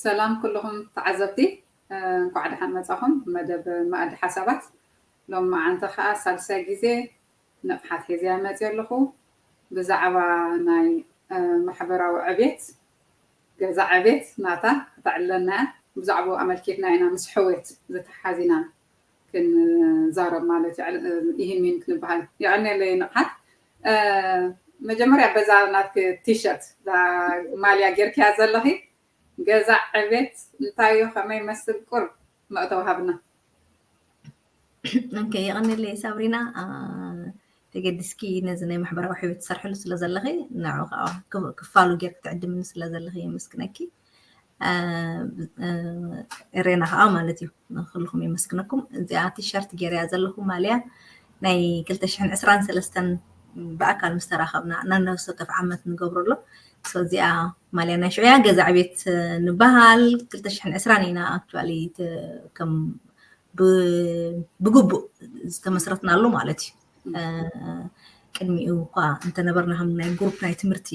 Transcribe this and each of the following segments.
ሰላም ኩልኹም ተዓዘብቲ፣ እንኳዕ ደሓን መጻኹም መደብ መኣዲ ሓሳባት። ሎም መዓንቲ ከኣ ሳልሳይ ግዜ ንቕሓት ሒዘያ መጽየ ኣለኹ። ብዛዕባ ናይ ማሕበራዊ ዕቤት፣ ገዛ ዕቤት ናታ ክተዕልለና እያ። ብዛዕባኡ ኣመልኪትና ኢና ምስ ሕውየት ዝተሓሓዝ ኢና ክንዛረብ ማለት እዩ። ይህን ሚን ክንበሃል። የቐንየለይ ንቕሓት። መጀመርያ በዛ ናትኪ ቲሸርት ማልያ ጌርክያ ዘለኺ ገዛ ዕቤት እንታይ እዩ፣ ከመይ ይመስል? ቁር መእተዊ ሃብና። ኦኬ፣ የቐንየለይ ሳብሪና። ተገዲስኪ ነዚ ናይ ማሕበራዊ ሕይወት ትሰርሕሉ ስለ ዘለኺ፣ ንዑ ከዓ ክፋሉ ጌርኪ ትዕድምኒ ስለ ዘለኺ የመስግነኪ። ኤሬና ከዓ ማለት እዩ። ንኩልኹም የመስግነኩም። እዚኣ ቲሸርት ጌርያ ዘለኹ ማልያ ናይ ክልተ ሽሕን ዕስራን ሰለስተን ብኣካል ምስ ተራኸብና ነፍሲ ወከፍ ዓመት ንገብሮ ኣሎ። እዚኣ ማልያ ናይ ሽዑያ ገዛ ዕቤት ንበሃል። ክልተ ሽሕን ዕስራን ኢና ኣክቹዋሊ ከም ብግቡእ ዝተመስረትናሉ ማለት እዩ። ቅድሚኡ እኳ እንተነበርና ከም ናይ ግሩፕ ናይ ትምህርቲ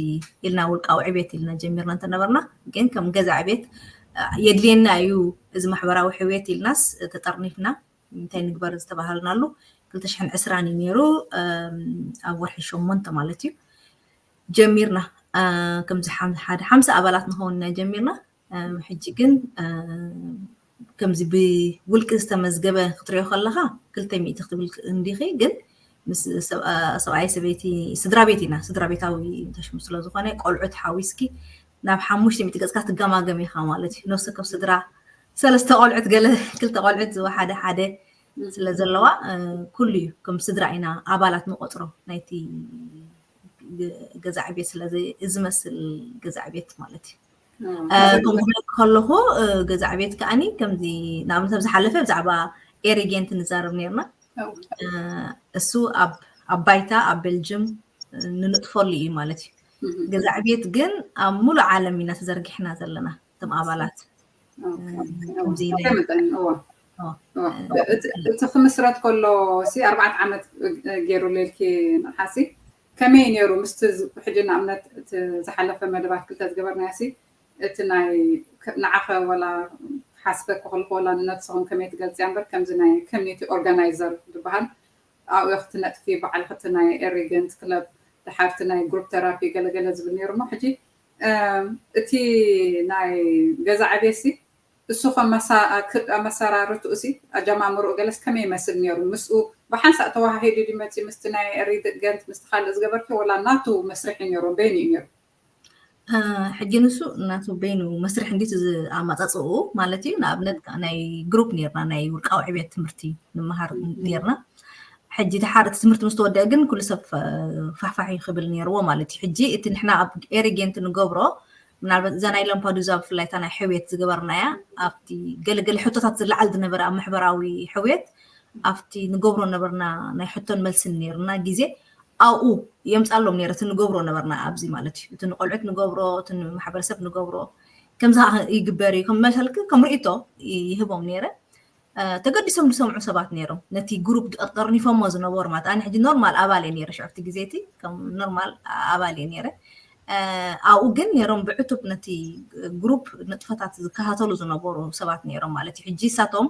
ኢልና ውልቃዊ ዕቤት ኢልና ጀሚርና እንተነበርና፣ ግን ከም ገዛ ዕቤት የድልየና እዩ እዚ ማሕበራዊ ሕውየት ኢልናስ ተጠርኒፍና እንታይ ንግበር ዝተባሃልናሉ ክልተ ሽሕን ዕስራን እዩ ነይሩ። ኣብ ወርሒ ሸሞንተ ማለት እዩ ጀሚርና። ከምዚ ሓደ ሓምሳ ኣባላት ንኸውን ኢና ጀሚርና። ሕጂ ግን ከምዚ ብውልቂ ዝተመዝገበ ክትሪኦ ከለኻ ክልተ ሚእቲ ክትብል እንዲኺ፣ ግን ምስ ሰብኣይ ሰበይቲ ስድራ ቤት ኢና፣ ስድራ ቤታዊ ተሽሙ ስለ ዝኾነ ቆልዑት ሓዊስኪ ናብ ሓሙሽተ ሚእቲ ገጽካ ትገማገም ኢኻ ማለት እዩ። ነፍሲ ወከፍ ስድራ ሰለስተ ቆልዑት፣ ገለ ክልተ ቆልዑት ዝወሓደ ሓደ ስለ ዘለዋ ኩሉ እዩ ከም ስድራ ኢና ኣባላት ንቆጽሮ ናይቲ ገዛ ዕቤት ስለ ዝመስል ገዛ ዕቤት ማለት እዩ። ከምኡ ክብለኪ ከለኹ ገዛ ዕቤት ከዓኒ ከምዚ ንኣብነት ኣብ ዝሓለፈ ብዛዕባ ኤሪጌንት ንዛረብ ነርና። እሱ ኣብ ባይታ ኣብ ቤልጅም ንንጥፈሉ እዩ ማለት እዩ። ገዛ ዕቤት ግን ኣብ ሙሉእ ዓለም ኢና ተዘርጊሕና ዘለና እቶም ኣባላት። እቲ ክምስረት ከሎ ሲ ኣርባዕተ ዓመት ገይሩ ሌልኪ ንሓሲ ከመይ ነይሩ? ምስቲ ሕጂ ንኣብነት እቲ ዝሓለፈ መደባት ክልተ ዝገበርናዮ ሲ እቲ ናይ ንዓኸ ወላ ሓስበኪ ከለኹ ወላ ንነብስኹም ከመይ ትገልፅያ እምበር ከምዚ ናይ ኮሚኒቲ ኦርጋናይዘር ዝበሃል ኣብኡ ክትነጥፊ ባዕልኺ እቲ ናይ ኤሪገንት ክለብ ድሓርቲ ናይ ግሩፕ ተራፒ ገለገለ ዝብል ነይሩ እሞ ሕጂ እቲ ናይ ገዛ ዕቤሲ እሱ ከመሰራርትኡ ሲ ኣጀማምርኡ ገለስ ከመይ ይመስል ነይሩ? ምስኡ ብሓንሳእ ተዋሃሂዱ ድዩ መፂኡ ምስቲ ናይ ሪገንት ምስቲ ካልእ ዝገበርኪ ወላ ናቱ መስርሒ ነይሩ በይኑ እዩ ነይሩ? ሕጂ ንሱ ናቱ በይኑ መስርሒ እንዲት ኣማፃፅኡ ማለት እዩ። ንኣብነት ናይ ግሩፕ ነርና ናይ ውልቃዊ ዕቤት ትምህርቲ ንምሃር ነርና። ሕጂ ድሓር እቲ ትምህርቲ ምስ ተወደአ ግን ኩሉ ሰብ ፋሕፋሕ ክብል ነርዎ ማለት እዩ። ሕጂ እቲ ንሕና ኣብ ኤሪጌንት ንገብሮ ምናልባት እዛ ናይ ላምፓዱዛ ብፍላይ እታ ናይ ሕውየት ዝገበርናያ ኣብቲ ገለገለ ሕቶታት ዝለዓል ዝነበረ ኣብ ማሕበራዊ ሕውየት ኣብቲ ንገብሮ ነበርና ናይ ሕቶን መልስን ነርና ግዜ ኣብኡ የምፃሎም ነረ እቲ ንገብሮ ነበርና ኣብዚ ማለት እዩ። እቲ ንቆልዑት ንገብሮ እቲ ንማሕበረሰብ ንገብሮ ከምዚ ይግበር እዩ ከም መሰልክ ከም ርእቶ ይህቦም ነረ። ተገዲሶም ዝሰምዑ ሰባት ነይሮም ነቲ ግሩፕ ጠርኒፎሞ ዝነበሩ ማለት ኣነ ሕጂ ኖርማል ኣባል እየ ነይረ ሽዑ እቲ ግዜ እቲ ከም ኖርማል ኣባል እየ ነይረ። ኣብኡ ግን ነይሮም ብዕቱብ ነቲ ግሩፕ ንጥፈታት ዝከታተሉ ዝነበሩ ሰባት ነይሮም ማለት እዩ። ሕጂ እሳቶም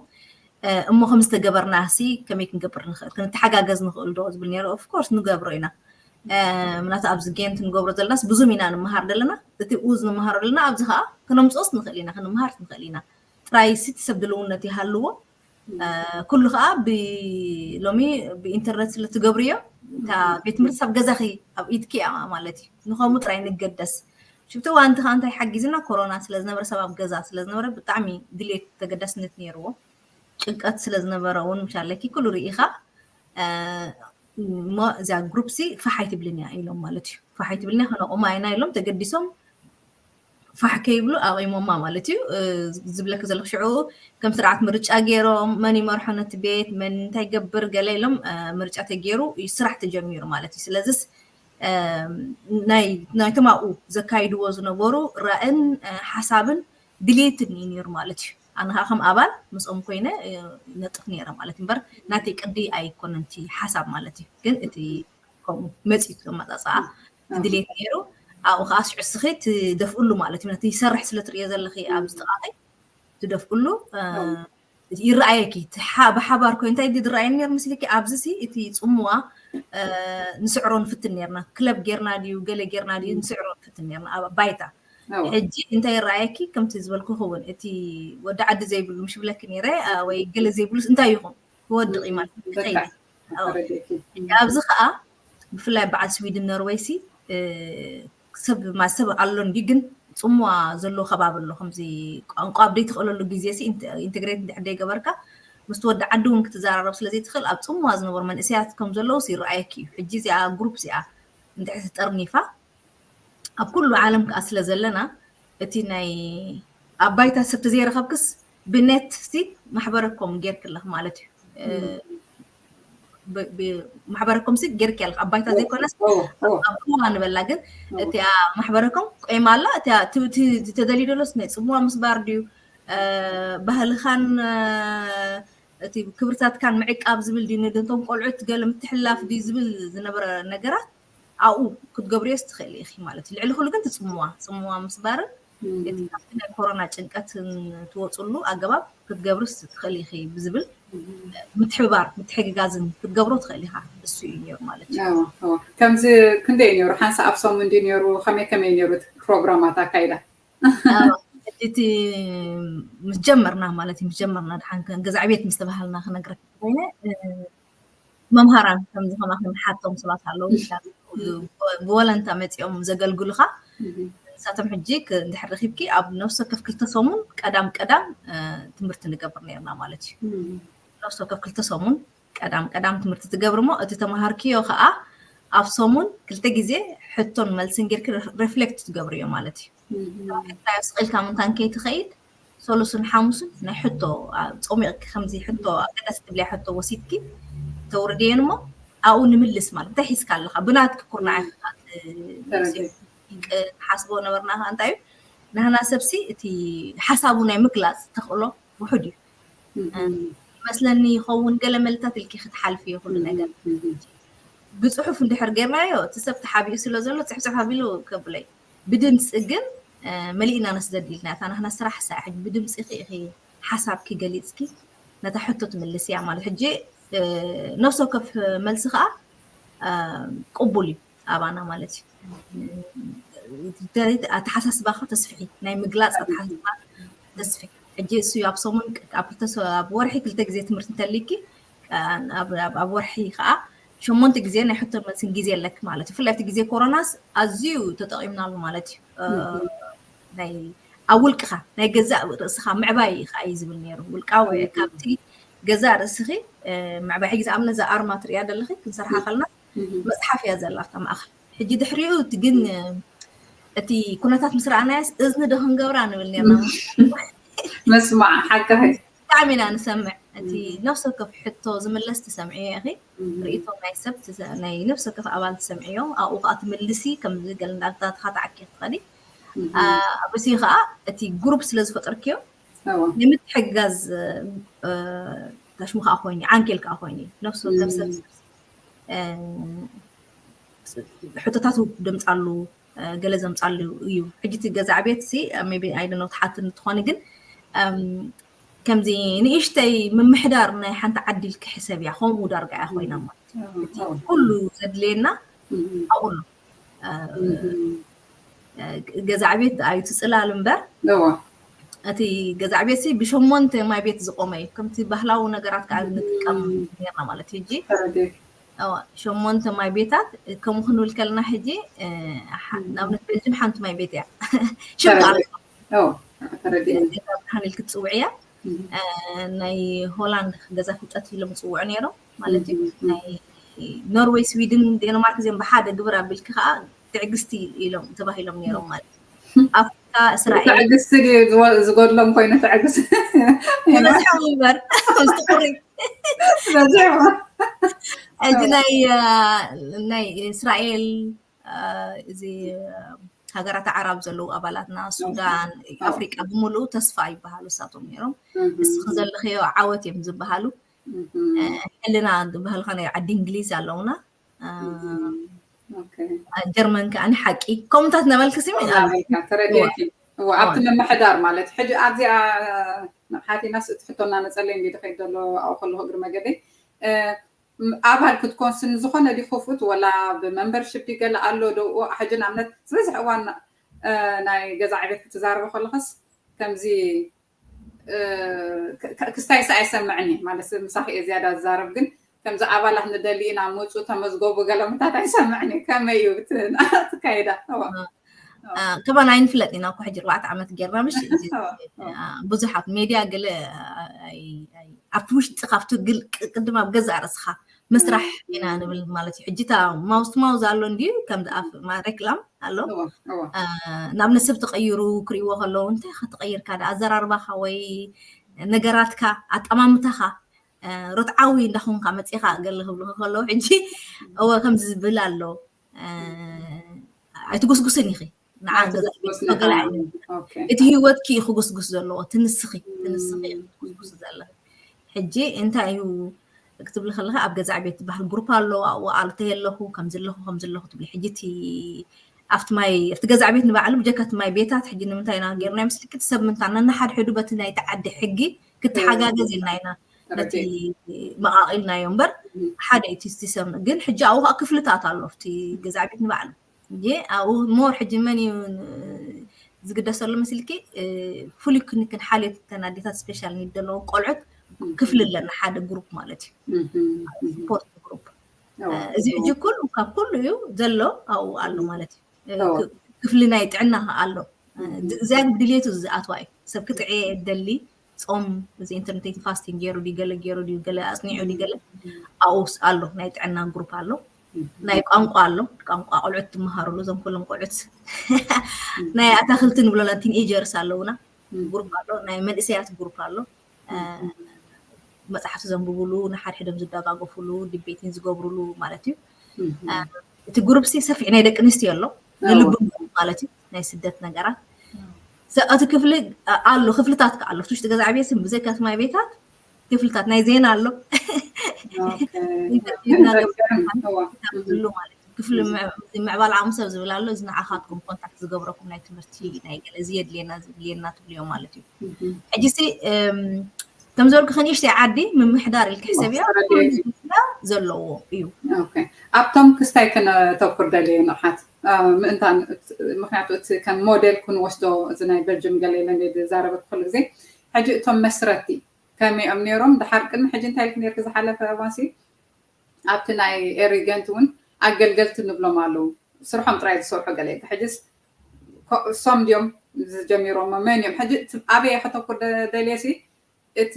እሞ ከም ዝተገበርና ሲ ከመይ ክንገብር ንኽእል ክንተሓጋገዝ ንኽእል ዶ ዝብል ነይሩ። ኦፍኮርስ ንገብሮ ኢና ምናቱ ኣብዚ ጌንት ንገብሮ ዘለናስ ብዙም ኢና ንምሃር ዘለና። እቲ ኡዝ ንምሃሮ ዘለና ኣብዚ ከዓ ክነምፅኦስ ንኽእል ኢና ክንምሃርስ ንኽእል ኢና። ጥራይ ሲቲ ሰብ ድልውነት ይሃልዎ። ኩሉ ከዓ ሎሚ ብኢንተርነት ስለ ትገብርዮ እታ ቤት ትምህርቲ ሳብ ገዛኺ ኣብ ኢድኪ እያ ማለት እዩ። ንኸምኡ ጥራይ ንገደስ። ሽብቲ እዋንቲ ከዓ እንታይ ሓጊዝና ኮሮና ስለ ዝነበረ ሰብ ኣብ ገዛ ስለ ዝነበረ ብጣዕሚ ድሌት ተገዳስነት ነይርዎ። ጭንቀት ስለ ዝነበረ እውን ምሻለኪ ኩሉ ርኢኻ እሞ እዚኣ ግሩፕ ሲ ፋሕ ኣይትብልን እያ ኢሎም ማለት እዩ። ፋሕ ኣይትብልን እያ ከነቑማ ኢና ኢሎም ተገዲሶም ፋሕ ከይብሉ ኣቒሞማ ማለት እዩ። ዝብለኪ ዘለኹ ሽዑ ከም ስርዓት ምርጫ ገይሮም መን ይመርሖ ነቲ ቤት መን እንታይ ገብር ገለ ኢሎም ምርጫ ተገይሩ ስራሕ ተጀሚሩ ማለት እዩ። ስለዚስ ናይቶም ኣብኡ ዘካይድዎ ዝነበሩ ራእን ሓሳብን ድሌትን እዩ ነይሩ ማለት እዩ። ኣነ ከዓ ከም ኣባል ምስኦም ኮይነ ነጥፍ ነይረ ማለት እዩ። እምበር ናተይ ቅዲ ኣይኮነን እቲ ሓሳብ ማለት እዩ። ግን እቲ ከምኡ መፂኡ፣ እቲ ኣመፃፅኣ፣ እቲ ድሌት ነይሩ። ኣብኡ ከዓ ሽዑ እስኺ ትደፍእሉ ማለት እዩ። ነቲ ይሰርሕ ስለ ትርእዮ ዘለኺ ኣብዚ ጥቓኺ ትደፍእሉ ይረኣየኪ። ብሓባር ኮይኑ እንታይ ዝረኣየኒ ነይሩ ምስልኪ? ኣብዚ ሲ እቲ ፅምዋ ንስዕሮ ንፍትን ነርና። ክለብ ጌርና ድዩ ገለ ጌርና ድዩ ንስዕሮ ንፍትን ነርና ኣብ ባይታ። ሕጂ እንታይ ይረኣየኪ? ከምቲ ዝበልኩ ክውን እቲ ወዲ ዓዲ ዘይብሉ ምሽ ብለኪ ነይረ ወይ ገለ ዘይብሉስ እንታይ ይኹን ክወድቕ እዩ ማለት እዩ። ኣብዚ ከዓ ብፍላይ በዓል ስዊድን ኖርወይ ሲ ሰብ ማሰብ ኣሎ እንዲ ግን ፅምዋ ዘለዎ ከባቢ ኣሎ። ከምዚ ቋንቋ ኣብ ዘይትኽእለሉ ግዜ ሲ ኢንተግሬት እንድሕር ዘይገበርካ ምስቲ ወዲ ዓዲ እውን ክትዘራረብ ስለዘይትኽእል ኣብ ፅምዋ ዝነበሩ መንእሰያት ከም ዘለውስ ይረኣየኪ እዩ። ሕጂ እዚኣ ግሩፕ እዚኣ እንድሕር ተጠርኒፋ ኣብ ኩሉ ዓለም ከዓ ስለ ዘለና እቲ ናይ ኣብ ባይታ ሰብ ተዘይረኸብክስ ብነት ሲ ማሕበረኮም ጌርክለኽ ማለት እዩ። ማሕበረኮም ሲ ጌርክ ያለክ ኣብ ባይታ ዘይኮነስ ኣብ እዋ ንበላ ግን እቲኣ ማሕበረኮም ቆይማ ኣላ። እቲኣ ተደልዩ ደሎስ ናይ ፅምዋ ምስባር ድዩ ባህልኻን እቲ ክብርታትካን ምዕቃብ ዝብል ድዩ ንደንቶም ቆልዑት ገለ ምትሕላፍ ድዩ ዝብል ዝነበረ ነገራት ኣብኡ ክትገብርዮስ ትኽእሊ ኢኺ ማለት እዩ። ልዕሊ ኩሉ ግን ትፅምዋ ፅምዋ ምስባርን እቲ ካብቲ ናይ ኮሮና ጭንቀት ትወፅሉ ኣገባብ ክትገብርስ ትኽእሊ ኢኺ ብዝብል ምትሕብባር ምትሕግጋዝን ክትገብሮ ትኽእል ኢኻ። እሱ እዩ ነይሩ ማለት እዩ። ከምዚ ክንደይ ነይሩ ሓንሳ ኣብ ሰሙን እንዲ ነይሩ ከመይ ከመይ ነይሩ እቲ ፕሮግራማት ኣካይዳ? እቲ ምስ ጀመርና ማለት እዩ ምስ ጀመርና ድሓን ገዛ ዕቤት ምስ ተባሃልና ክነግረካ ኮይነ መምሃራን ከምዚ ከማኽን ሓቶም ሰባት ኣለዉ ብወለንታ መፂኦም ዘገልግሉኻ ንሳቶም ሕጂ እንድሕር ረኪብኪ ኣብ ነፍሲ ወከፍ ክልተ ሰሙን ቀዳም ቀዳም ትምህርቲ ንገብር ነርና ማለት እዩ። ነፍሲ ወከፍ ክልተ ሰሙን ቀዳም ቀዳም ትምህርቲ ትገብር እሞ እቲ ተምሃርክዮ ከዓ ኣብ ሰሙን ክልተ ግዜ ሕቶን መልስን ጌርኪ ሬፍሌክት ትገብርዮ ማለት እዩ። ሕታ ስቕ ኢልካ ምንታን ከይትኸይድ ሰሉስን ሓሙስን ናይ ሕቶ ፀሚቕኪ ከምዚ ሕቶ ኣገዳሲ ትብልያ ሕቶ ወሲድኪ ተውርድየን እሞ ኣብኡ ንምልስ ማለት እንታይ ሒዝካ ኣለካ ብናትኪ ኩርናዕ ሓስቦ ነበርና ከዓ እንታይ እዩ ናህና ሰብሲ እቲ ሓሳቡ ናይ ምግላፅ ተኽእሎ ውሑድ እዩ መስለኒ ይኸውን ገለ መልታት ኢልኪ ክትሓልፊ ይኹሉ ነገር ብፅሑፍ እንድሕር ጌርናዮ እቲ ሰብ ተሓቢኡ ስለ ዘሎ ፅሕፅሕ ኣቢሉ ከብለይ ብድምፂ ግን መሊእና ነስደድ ኢልና እታ ናህና ስራሕ ሳዕ ሕጂ ብድምፂ ክኢኺ ሓሳብኪ ገሊፅኪ ነታ ሕቶ ትምልስ እያ ማለት ሕጂ ነፍሲ ወከፍ መልሲ ከዓ ቅቡል እዩ ኣባና ማለት እዩ ኣተሓሳስባካ ተስፍሒ ናይ ምግላፅ ኣተሓሳስባ ተስፍሒ ሕጂ እሱ ኣብ ሰሙን ኣብ ወርሒ ክልተ ግዜ ትምህርቲ እንተሊኪ ኣብ ወርሒ ከዓ ሸሞንተ ግዜ ናይ ሕቶ መልስን ግዜ ኣለክ ማለት እዩ። ብፍላይ እቲ ግዜ ኮሮናስ ኣዝዩ ተጠቒምናሉ ማለት እዩ። ናይ ኣብ ውልቅኻ ናይ ገዛእ ርእስኻ ምዕባይ ከዓ እዩ ዝብል ነይሩ። ውልቃዊ ካብቲ ገዛእ ርእስኺ ምዕባይ ሕጂ ዝኣምነ እዛ ኣርማ ትሪያ ዘለኺ ክንሰርሓ ከልና መፅሓፍ እያ ዘላ ኣብታ ማእኸል። ሕጂ ድሕሪኡ ግን እቲ ኩነታት ምስ ረኣናያስ እዝኒ ዶ ክንገብራ ንብል ነርና መስማዕ ሓቅኺ ብጣዕሚ ኢና ንሰምዕ እቲ ነፍሲ ወከፍ ሕቶ ዝምለስ ትሰምዕዮ ኢኺ ርእቶ ናይ ሰብ ናይ ነፍሲ ወከፍ ኣባል ትሰምዕዮ ኣብኡ ከዓ ትምልሲ ከምዚ ገለ እንዳተኻተዓኪ ትኸዲ ኣብዚ ከዓ እቲ ግሩፕ ስለ ዝፈጠርክዮ ንምትሕግጋዝ ታሽሙ ከዓ ኮይኑ ዓንኬል ከዓ ኮይኑ ነፍሲ ወከፍ ሰብ ሕቶታት ደምፃሉ ገለ ዘምፃሉ እዩ። ሕጂ እቲ ገዛ ዕቤት ሲ ቢ ኣይደኖ ትሓትን እንትኾነ ግን ከምዚ ንእሽተይ ምምሕዳር ናይ ሓንቲ ዓዲ ኢልኪ ሕሰብ እያ ከምኡ ዳርጋ እያ ኮይና ማለት እዩ። እቲ ኩሉ ዘድልየና ኣብኡ ኣሎ። ገዛ ዕቤት ኣይትፅላል እምበር እቲ ገዛ ዕቤት ሲ ብሸሞንተ ማይ ቤት ዝቆመ እዩ። ከምቲ ባህላዊ ነገራት ከዓ ንጥቀም ነርና ማለት እዩ። ሕጂ ሸሞንተ ማይ ቤታት ከምኡ ክንብል ከለና ሕጂ ንኣብነት ቤልጅም ሓንቲ ማይ ቤት እያ ሽም ብርሃን ኢልክ ትፅውዕ እያ ናይ ሆላንድ ገዛ ፍልጠት ኢሎም ዝፅውዑ ነይሮም ማለት እዩ ናይ ኖርወይ ስዊድን ዴንማርክ እዚኦም ብሓደ ግብር ኣቢልክ ከዓ ትዕግስቲ ኢሎም ተባሂሎም ነይሮም ማለት ኣፍሪካ እስራኤል ትዕግስቲ ዝጎድሎም ኮይኑ ትዕግስቲ ይበዝሖም እምበር ምስቲ ቁሪ ሕጂ ናይ ናይ እስራኤል እዚ ሃገራት ዓራብ ዘለዉ ኣባላትና፣ ሱዳን፣ ኣፍሪቃ ብምሉኡ ተስፋ ይበሃሉ እሳቶም ነይሮም። እስኺ ዘለኽዮ ዓወት እዮም ዝበሃሉ። ሕልና ዝበሃልካ ናይ ዓዲ እንግሊዝ ኣለውና። ጀርመን ከኣ ሓቂ ከምኡታት ነበልክሲ ተረዲእኪ። ኣብቲ ምምሕዳር ማለት ሕጂ ኣብዚኣ ንቕሓት ኢናስ እቲ ሕቶና ነጸለይ እንዲ ድኸይድ ዘሎ ኣብኡ ከለኹ እግሪ መገደይ ኣባል ክትኮንስ ንዝኾነ ዲ ክፉት ወላ ብመምበርሽፕ ዲ ገለ ኣሎ ዶ? ሕጂ ንኣብነት ዝበዝሕ እዋን ናይ ገዛ ዕቤት ክትዛረበ ከለኸስ ከምዚ ክስታይስ ኣይሰምዕን እየ ማለት ምሳኺ እየ ዝያዳ ዝዛረብ ግን ከምዚ ኣባላት ንደሊ ኢና ምፁ ተመዝገቡ ገለ ምታት ኣይሰምዕን እየ። ከመይ እዩ ትካይዳ? ከማን ኣይንፍለጥ ኢና እኮ ሕጂ ኣርባዕተ ዓመት ጌርና ምሽ ብዙሓት ሜድያ ገለ ኣብቲ ውሽጢ ካብቲ ቅድም ኣብ ገዛእ ርእስኻ ምስራሕ ኢና ንብል ማለት እዩ። ሕጂ እታ ማውስ ማውዝ ኣሎ እንድዩ ከምዚ ኣፍ ሬክላም ኣሎ ናብ ነስብ ተቐይሩ ክርእይዎ ከለዉ እንታይ ኸ ተቐይርካ ዳ ኣዘራርባኻ ወይ ነገራትካ ኣጠማምታኻ ርትዓዊ እንዳኾንካ መፂኻ ገለ ክብሉ ከለዉ ሕጂ እወ ከምዚ ዝብል ኣሎ ኣይትጉስጉስን ኢኺ ንዓ ገዛ ገለ ዓይነት እቲ ህይወትኪ እዩ ክጉስጉስ ዘለዎ ትንስኺ ትንስኺ እዩ ክጉስጉስ ዘለኺ ሕጂ እንታይ እዩ ክትብሊ ከለካ ኣብ ገዛ ዕቤት ትበሃል ግሩፕ ኣሎ ኣብኡ ኣልተ የለኹ ከምዚ ኣለኹ ከምዚ ኣለኹ ትብሊ ሕጂ እቲ ኣብቲ ማይ ኣብቲ ገዛ ዕቤት ንባዕሉ ብጀካ እቲ ማይ ቤታት ሕጂ ንምንታይ ኢና ጌርና ምስልክት ሰብ ምንታ ነናሓድሕዱ በቲ ናይቲ ዓዲ ሕጊ ክትሓጋገዝ ኢልና ኢና ነቲ መቓቒልናዮ እምበር ሓደ እቲ ሰብ ግን ሕጂ ኣብኡ ከዓ ክፍልታት ኣሎ ኣብቲ ገዛ ዕቤት ንባዕሉ እ ኣብኡ ሞር ሕጂ መን እዩ ዝግደሰሉ መስልኪ ፍሉይ ክንክን ሓልዮት ተን ኣዴታት ስፔሻል ኒድ ዘለዎም ቆልዑት ክፍሊ ኣለና ሓደ ግሩፕ ማለት እዩ ስፖርት ግሩፕ እዚ ሕጂ ኩሉ ካብ ኩሉ እዩ ዘሎ ኣብኡ ኣሎ ማለት እዩ ክፍሊ ናይ ጥዕና ኣሎ እዚኣ ድልየቱ ዝኣትዋ እዩ ሰብ ክጥዕየ ደሊ ጾም እዚ ኢንተርሚቴንት ፋስቲንግ ገይሩ ድዩ ገለ ገይሩ ድዩ ገለ ኣጽኒዑ ድዩ ገለ ኣብኡስ ኣሎ ናይ ጥዕና ግሩፕ ኣሎ ናይ ቋንቋ ኣሎ ቋንቋ ቆልዑት ትመሃሩሉ እዞም ኩሎም ቆልዑት ናይ ኣታክልቲ ንብሎና ቲንኤጀርስ ኣለውና ግሩፕ ኣሎ ናይ መንእሰያት ግሩፕ ኣሎ መፅሓፍቲ ዘንብብሉ ንሓድሕዶም ዝደጋገፉሉ ዲቤቲን ዝገብሩሉ ማለት እዩ እቲ ግሩፕ ሲ ሰፊሕ ናይ ደቂ ኣንስትዮ ኣሎ ንልቡ ማለት እዩ ናይ ስደት ነገራት እቲ ክፍሊ ኣሎ ክፍልታት ከዓ ኣሎ ውሽጢ ገዛ ዕቤት ስም ብዘይካ ማይ ቤታት ክፍልታት ናይ ዜና ኣሎ ክፍሊ ምዕባል ዓቕሚ ሰብ ዝብል ኣሎ እዚ ንዓኻትኩም ኮንታክት ዝገብረኩም ናይ ትምህርቲ ናይ ገለ እዚ የድልየና ዝብልየና ትብልዮ ማለት እዩ ሕጂ ሲ ከም ዝበልኩ ከንእሽተይ ዓዲ ምምሕዳር ኢልካ ሕሰብ እያ ዘለዎ እዩ ኣብቶም ክስታይ ክነተኩር ደልየ ንቕሓት ምእንታን ምክንያቱ እቲ ከም ሞዴል ክንወስዶ እዚ ናይ በልጅም ገለ ኢለ ዝዛረበ ኩሉ ግዜ ሕጂ እቶም መስረቲ ከመይኦም ነይሮም ድሓር ቅድሚ ሕጂ እንታይ ኢልክ ነርክ ዝሓለፈ እዋንሲ ኣብቲ ናይ ኤሪገንት እውን ኣገልገልቲ ንብሎም ኣለዉ ስርሖም ጥራይ ዝሰርሑ ገለ ሕጅስ እሶም ድዮም ዝጀሚሮሞ መን እዮም ሕጂ ኣበየ ከተኩር ደልየሲ እቲ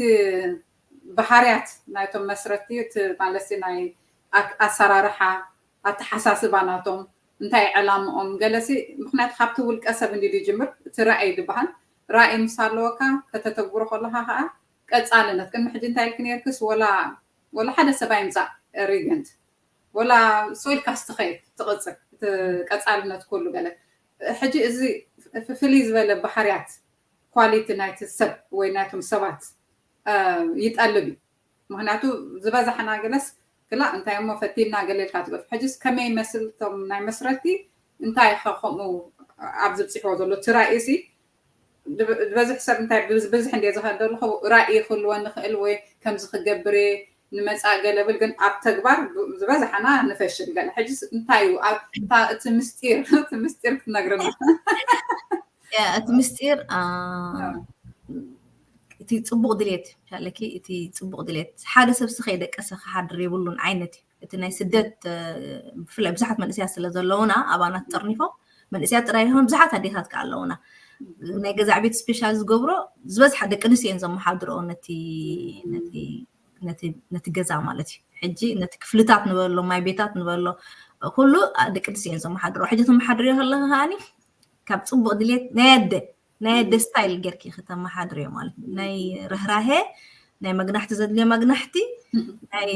ባህርያት ናይቶም መስረቲ እቲ ማለትሲ ናይ ኣሰራርሓ ኣተሓሳስባ ናቶም እንታይ ዕላምኦም ገለሲ ምክንያቱ ካብቲ ውልቀ ሰብ እንዲ ዝጅምር እቲ ራእይ ዝበሃል ራእይ ምስ ኣለወካ ከተተግብሮ ከለካ ከዓ ቀፃልነት ቅድሚ ሕጂ እንታይ ኢልክ ነርክስ ወላ ወላ ሓደ ሰብ ኣይምፃእ ሪገንት ወላ ሶኢልካ ስትኸይድ ትቕፅል እቲ ቀፃልነት ኩሉ ገለ ሕጂ እዚ ፍልይ ዝበለ ባህርያት ኳሊቲ ናይቲ ሰብ ወይ ናይቶም ሰባት ይጠልብ እዩ ምክንያቱ ዝበዛሕና ገለስ ክላ እንታይ እሞ ፈቲና ገለ ኢልካ ትገፍ ሕጅስ ከመይ ይመስል እቶም ናይ መስረቲ እንታይ ከ ከምኡ ኣብ ዝብፅሕዎ ዘሎ እቲ ራእይ ሲ ዝበዝሕ ሰብ እንታይ ብብዝሕ እንደ ዝኸል ዘለኹ ራእይ ክህልወ ንኽእል ወይ ከምዚ ክገብር እየ ንመፃእ ገለ ብል ግን ኣብ ተግባር ዝበዝሓና ንፈሽል ገለ ሕጅስ እንታይ እዩ እቲ ምስጢር እቲ ምስጢር ክትነግርና እቲ ምስጢር እቲ ፅቡቅ ድሌት ኣለኪ እቲ ፅቡቅ ድሌት ሓደ ሰብ ስኸ ደቀሰ ክሓድር የብሉን ዓይነት እዩ እቲ ናይ ስደት ብፍላይ ብዙሓት መንእስያት ስለ ዘለውና ኣባና ተጠርኒፎም መንእስያት ጥራይ ይሆን ብዙሓት ኣዴታት ከዓ ኣለውና ናይ ገዛ ዕቤት ስፔሻል ዝገብሮ ዝበዝሓ ደቂ ኣንስትዮ እየን ዘመሓድሮ ነቲ ነቲ ገዛ ማለት እዩ ሕጂ ነቲ ክፍልታት ንበሎ ማይ ቤታት ንበሎ ኩሉ ደቂ ኣንስትዮ እየን ዘመሓድሮ ሕጂ ተመሓድርዮ ከለካ ከዓኒ ካብ ፅቡቅ ድሌት ናይ ኣደ ናይ ኣደ ስታይል ጌርኪ ከተመሓድርዮ ማለት እዩ ናይ ርህራሄ ናይ መግናሕቲ ዘድልዮ መግናሕቲ ናይ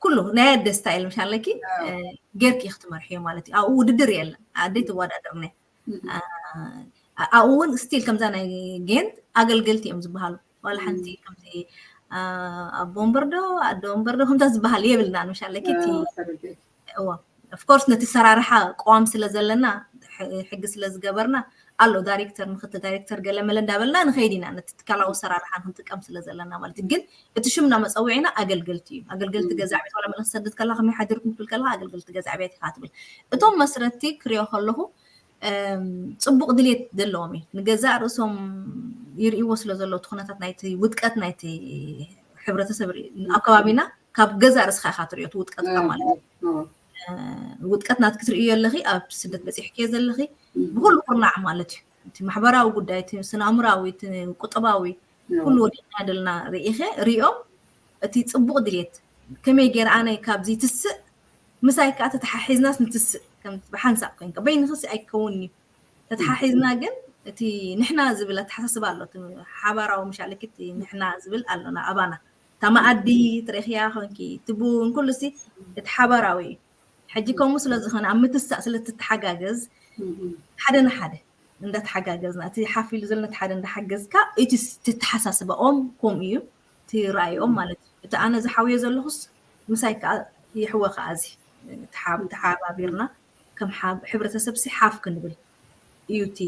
ኩሉ ናይ ኣደ ስታይል ምሽ ኣለኪ ጌርኪ ክትመርሕዮ ማለት እዩ ኣብኡ ውድድር የለን ኣደ ትወዳደርነ ኣብኡ እውን ስቲል ከምዛ ናይ ጌንት ኣገልገልቲ እዮም ዝበሃሉ። ዋላ ሓንቲ ከምዚ ኣቦ ወንበር ዶ ኣደ ወንበር ዶ ከምዛ ዝበሃል የብልናን። ምሻለኪ እቲ እዎ ኦፍኮርስ ነቲ ሰራርሓ ቅዋም ስለ ዘለና ሕጊ ስለ ዝገበርና ኣሎ ዳይሬክተር ምክትል ዳይሬክተር ገለመለ እንዳበልና ንኸይድ ኢና። ነቲ ትካላዊ ሰራርሓ ንክንጥቀም ስለ ዘለና ማለት እዩ። ግን እቲ ሽምና መፀውዒና ኣገልገልቲ እዩ። ኣገልገልቲ ገዛ ዕቤት ዋላ መልእክቲ ሰድድ ከላ ከመይ ሓዲርኩም ትብል ከለካ ኣገልገልቲ ገዛ ዕቤት ኢካ ትብል። እቶም መስረቲ ክሪኦ ከለኹ ፅቡቅ ድሌት ዘለዎም እዩ። ንገዛእ ርእሶም ይርእይዎ ስለ ዘለዉ እቲ ኩነታት ናይቲ ውድቀት ናይቲ ሕብረተሰብ ኣብ ከባቢና ካብ ገዛእ ርእስካ ኢካ ትሪኦ እቲ ውድቀትካ ማለት እዩ። ውድቀት ናትኪ ትርእዮ ኣለኺ ኣብ ስደት በፂሕክዮ ዘለኺ ብኩሉ ኩርናዕ ማለት እዩ። እቲ ማሕበራዊ ጉዳይ እቲ ስነ ኣእምራዊ እቲ ቁጠባዊ ኩሉ ወዲና ደልና ርኢኸ ሪኦም እቲ ፅቡቅ ድሌት ከመይ ገይረ ኣነ ካብዚ ትስእ ምሳይ ከዓ ተተሓሒዝናስ ንትስእ ከም ብሓንሳብ ኮይንካ በይንክሲ ኣይከውን እዩ። ተተሓሒዝና ግን እቲ ንሕና ዝብል ኣተሓሳስባ ኣሎ። ሓባራዊ ምሻለኪ እቲ ንሕና ዝብል ኣሎና ኣባና እታ መኣዲ ትረኽያ ኮንኪ እቲ ቡን ኩሉ ሲ እቲ ሓባራዊ እዩ። ሕጂ ከምኡ ስለ ዝኾነ ኣብ ምትሳእ ስለ ትተሓጋገዝ ሓደ ንሓደ እንዳተሓጋገዝና እቲ ሓፍ ኢሉ ዘሎ ነቲ ሓደ እንዳሓገዝካ እቲ ትተሓሳስባኦም ከምኡ እዩ እቲ ራእይኦም ማለት እዩ። እቲ ኣነ ዝሓውዮ ዘለኹስ ምሳይ ከዓ ይሕወ ከዓ እዚ ተሓባቢርና ከም ሕብረተሰብ ሲ ሓፍ ክንብል እዩ እቲ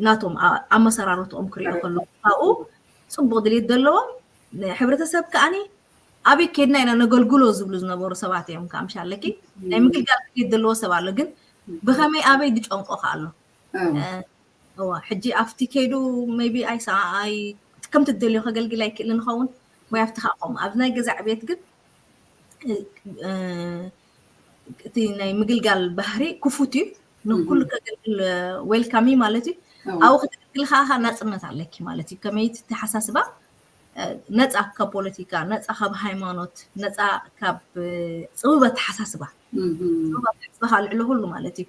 ናቶም ኣመሰራርትኦም ክሪኦ ከለኩ ካብኡ ፅቡቅ ድሌት ዘለዎም ሕብረተሰብ ከዓኒ ኣበይ ከድና ኢና ነገልግሎ ዝብሉ ዝነበሩ ሰባት እዮም። ከዓ ምሻለኪ ናይ ምግልጋል ድሌት ዘለዎ ሰብ ኣሎ፣ ግን ብከመይ ኣበይ ዝጨንቆ ከ ኣሎ። እዋ ሕጂ ኣብቲ ከይዱ maybe ኣይሰኣይ ከም ትደልዮ ከገልግል ኣይክእልን ይኸውን ወይ ኣብቲ ከዓ ከምኡ ኣብ ናይ ገዛ ዕቤት ግን እቲ ናይ ምግልጋል ባህሪ ክፉት እዩ። ንኩሉ ከገልግል ዌልካም እዩ ማለት እዩ። ኣብኡ ከተገልግል ከዓ ናፅነት ኣለኪ ማለት እዩ። ከመይ ተሓሳስባ ነፃ ካብ ፖለቲካ፣ ነፃ ካብ ሃይማኖት፣ ነፃ ካብ ፅቡብ ኣተሓሳስባ፣ ፅቡብ ኣተሓሳስባ ከዓ ልዕሊ ኩሉ ማለት እዩ።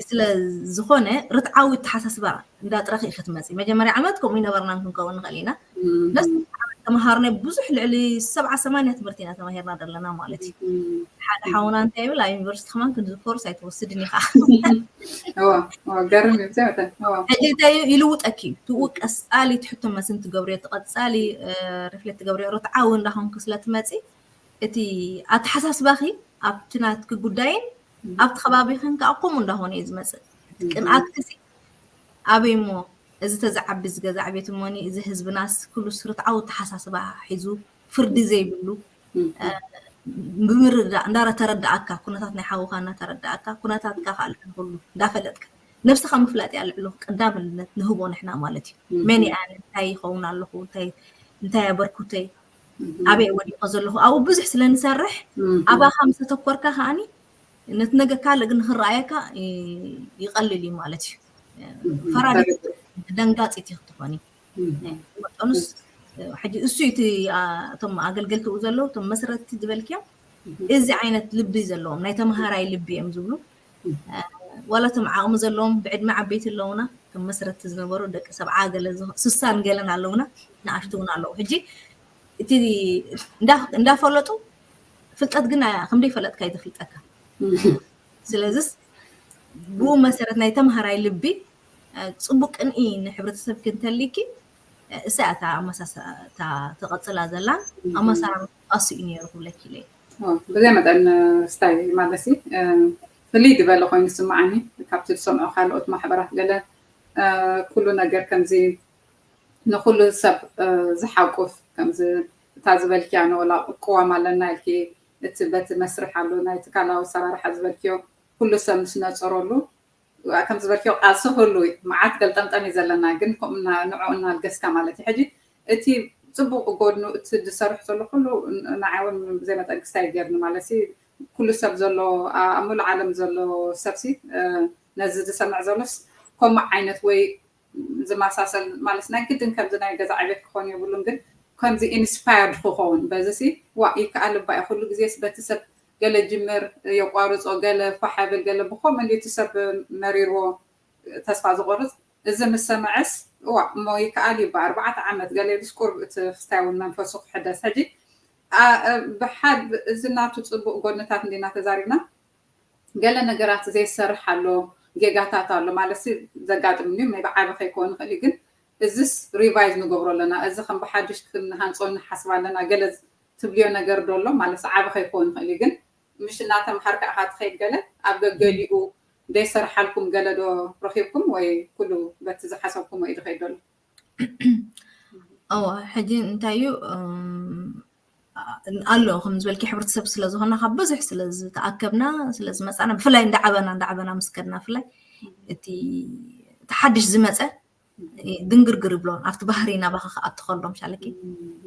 ስለ ዝኾነ ርትዓዊ ኣተሓሳስባ እንዳጥረኺ ክትመፂ መጀመርያ ዓመት ከምኡ ይነበርና ክንከውን ንኽእል ኢና። ነስ ዓመት ተምሃርና ብዙሕ ልዕሊ ሰብዓ ሰማንያ ትምህርቲ ኢና ተማሂርና ዘለና ማለት እዩ። ሓደ ሓውና እንታይ ይብል ኣብ ዩኒቨርሲቲ ከማን ክንዚ ኮርስ ኣይትወስድን ኢኻ። ገርም እዩ። ሕጂ እንታይ እዩ ይልውጠኪ እዩ ትኡ ቀፃሊ ትሕቶ መስን ትገብርዮ ትቐፃሊ ሪፍሌክት ትገብርዮ ርትዓዊ እንዳኾንኩ ስለ ትመፂ እቲ ኣተሓሳስባኺ ኣብቲ ናትኪ ጉዳይን ኣብቲ ከባቢኽን ከዓ ከምኡ እንዳኾነ እዩ ዝመፅእ። ቅንኣትኪ ሲ ኣበይ እሞ እዚ ተዝዓቢ እዚ ገዛ ዕቤት እሞኒ እዚ ህዝብናስ ኩሉ ስርትዓዊ ኣተሓሳስባ ሒዙ ፍርዲ ዘይብሉ ብምርዳእ እንዳተረዳእካ ኩነታት ናይ ሓውካ እናተረዳእካ ኩነታትካ ከዓ ልዕሊ ኩሉ እንዳፈለጥካ ነብስካ ምፍላጥ እያ ልዕሉ ቀዳምነት ንህቦ ንሕና ማለት እዩ። መን እየ ኣነ እንታይ ይኸውን ኣለኹ እንታይ ኣበርኩተይ ኣበይ ወዲቀ ዘለኹ ኣብኡ ብዙሕ ስለ ንሰርሕ ኣባካ ምስ ኣተኮርካ ከዓኒ ነቲ ነገር ካልእ ግን ንክረኣየካ ይቐልል እዩ ማለት እዩ። ፈራዲት ደንጋፂት እዩ ክትኾኒ መጠኑስ ሕጂ እሱ እቲ እቶም ኣገልገልቲ ዘለዉ እቶም መስረትቲ ዝበልክዮም እዚ ዓይነት ልቢ ዘለዎም ናይ ተምሃራይ ልቢ እዮም ዝብሉ። ዋላ እቶም ዓቕሚ ዘለዎም ብዕድመ ዓበይቲ ኣለውና ከም መስረትቲ ዝነበሩ ደቂ ሰብዓ ገለ ስሳን ገለን ኣለውና ንኣሽቱ እውን ኣለዉ። ሕጂ እቲ እንዳፈለጡ ፍልጠት ግን ከምደይ ፈለጥካ ይተፍልጠካ። ስለዚስ ብኡ መሰረት ናይ ተምሃራይ ልቢ ፅቡቅ ቅንኢ ንሕብረተሰብ ክንተሊኪ እሳ እታ ኣመሳሳ እታ ተቐፅላ ዘላ ኣመሳራርጣ ኣሱ እዩ ነይሩ ክብለኪ ኢለ። ብዘይ መጠን ስታይ ማለት ፍልይ ዝበለ ኮይኑ ስማዓኒ ካብቲ ዝሰምዖ ካልኦት ማሕበራት ገለ ኩሉ ነገር ከምዚ ንኩሉ ሰብ ዝሓቁፍ ከምዚ እታ ዝበልክያ ንወላ ቅዋም ኣለና ኢልኪ እቲ በቲ መስርሕ ኣሎ ናይ ትካላዊ ኣሰራርሓ ዝበልክዮ ኩሉ ሰብ ምስ ነፀረሉ ከም ዝበልክዮ ቃልሲ ኩሉ መዓት ገልጠምጠም እዩ ዘለና ግን ከምኡ ንዑ እናልገስካ ማለት እዩ ሕጂ እቲ ፅቡቅ ጎድኑ እቲ ዝሰርሕ ዘሎ ኩሉ ንዓይ እውን ብዘይ መጠን ክስታይ ገይርኒ ማለት ኩሉ ሰብ ዘሎ ኣብ ሙሉእ ዓለም ዘሎ ሰብሲ ነዚ ዝሰምዕ ዘሎስ ከምኡ ዓይነት ወይ ዝመሳሰል ማለት ናይ ግድን ከምዚ ናይ ገዛ ዕቤት ክኾን የብሉን ግን ከምዚ ኢንስፓየርድ ክኸውን በዚ ሲ ዋ ይከኣል እባ እዩ ኩሉ ግዜስ በቲ ሰብ ገለ ጅምር የቋርፆ ገለ ፋሕ የብል ገለ ብከምኡ እንዲ እቲ ሰብ መሪርዎ ተስፋ ዝቆርፅ እዚ ምስ ሰምዐስ እዋ እሞ ይከኣል እዩ ብኣርባዕተ ዓመት ገለ ኢሉስ ቁሩብ እቲ ክስታይ እውን መንፈሱ ክሕደስ ሕጂ ብሓድ እዚ ናቱ ፅቡቅ ጎንታት እንዲና ተዛሪብና ገለ ነገራት ዘይሰርሕ ኣሎ ጌጋታት ኣሎ ማለት ዘጋጥም እዩ። ቢ ዓቢ ከይከውን ይኽእል እዩ፣ ግን እዚስ ሪቫይዝ ንገብሮ ኣለና፣ እዚ ከም ብሓድሽ ክንሃንፆ ንሓስብ ኣለና፣ ገለ ትብልዮ ነገር ዶ ኣሎ ማለት ዓቢ ከይከውን ይኽእል እዩ፣ ግን ምሽ እናተምሃርካ ኢኻ ትኸይድ፣ ገለ ኣብ ገገሊኡ ዘይሰርሓልኩም ገለ ዶ ረኺብኩም ወይ ኩሉ በቲ ዝሓሰብኩም ወይ ድኸይድ ዘሎ? እወ፣ ሕጂ እንታይ እዩ ኣሎ ከም ዝበልኪ ሕብረተሰብ ስለ ዝኾና ካብ ብዙሕ ስለ ዝተኣከብና ስለ ዝመፃና ብፍላይ እንዳዓበና እንዳዓበና ምስ ከድና ብፍላይ እቲ ሓድሽ ዝመፀ ድንግርግር ይብሎ ኣብቲ ባህሪ ናባኻ ክኣቱ ከሎ ምሻለኪ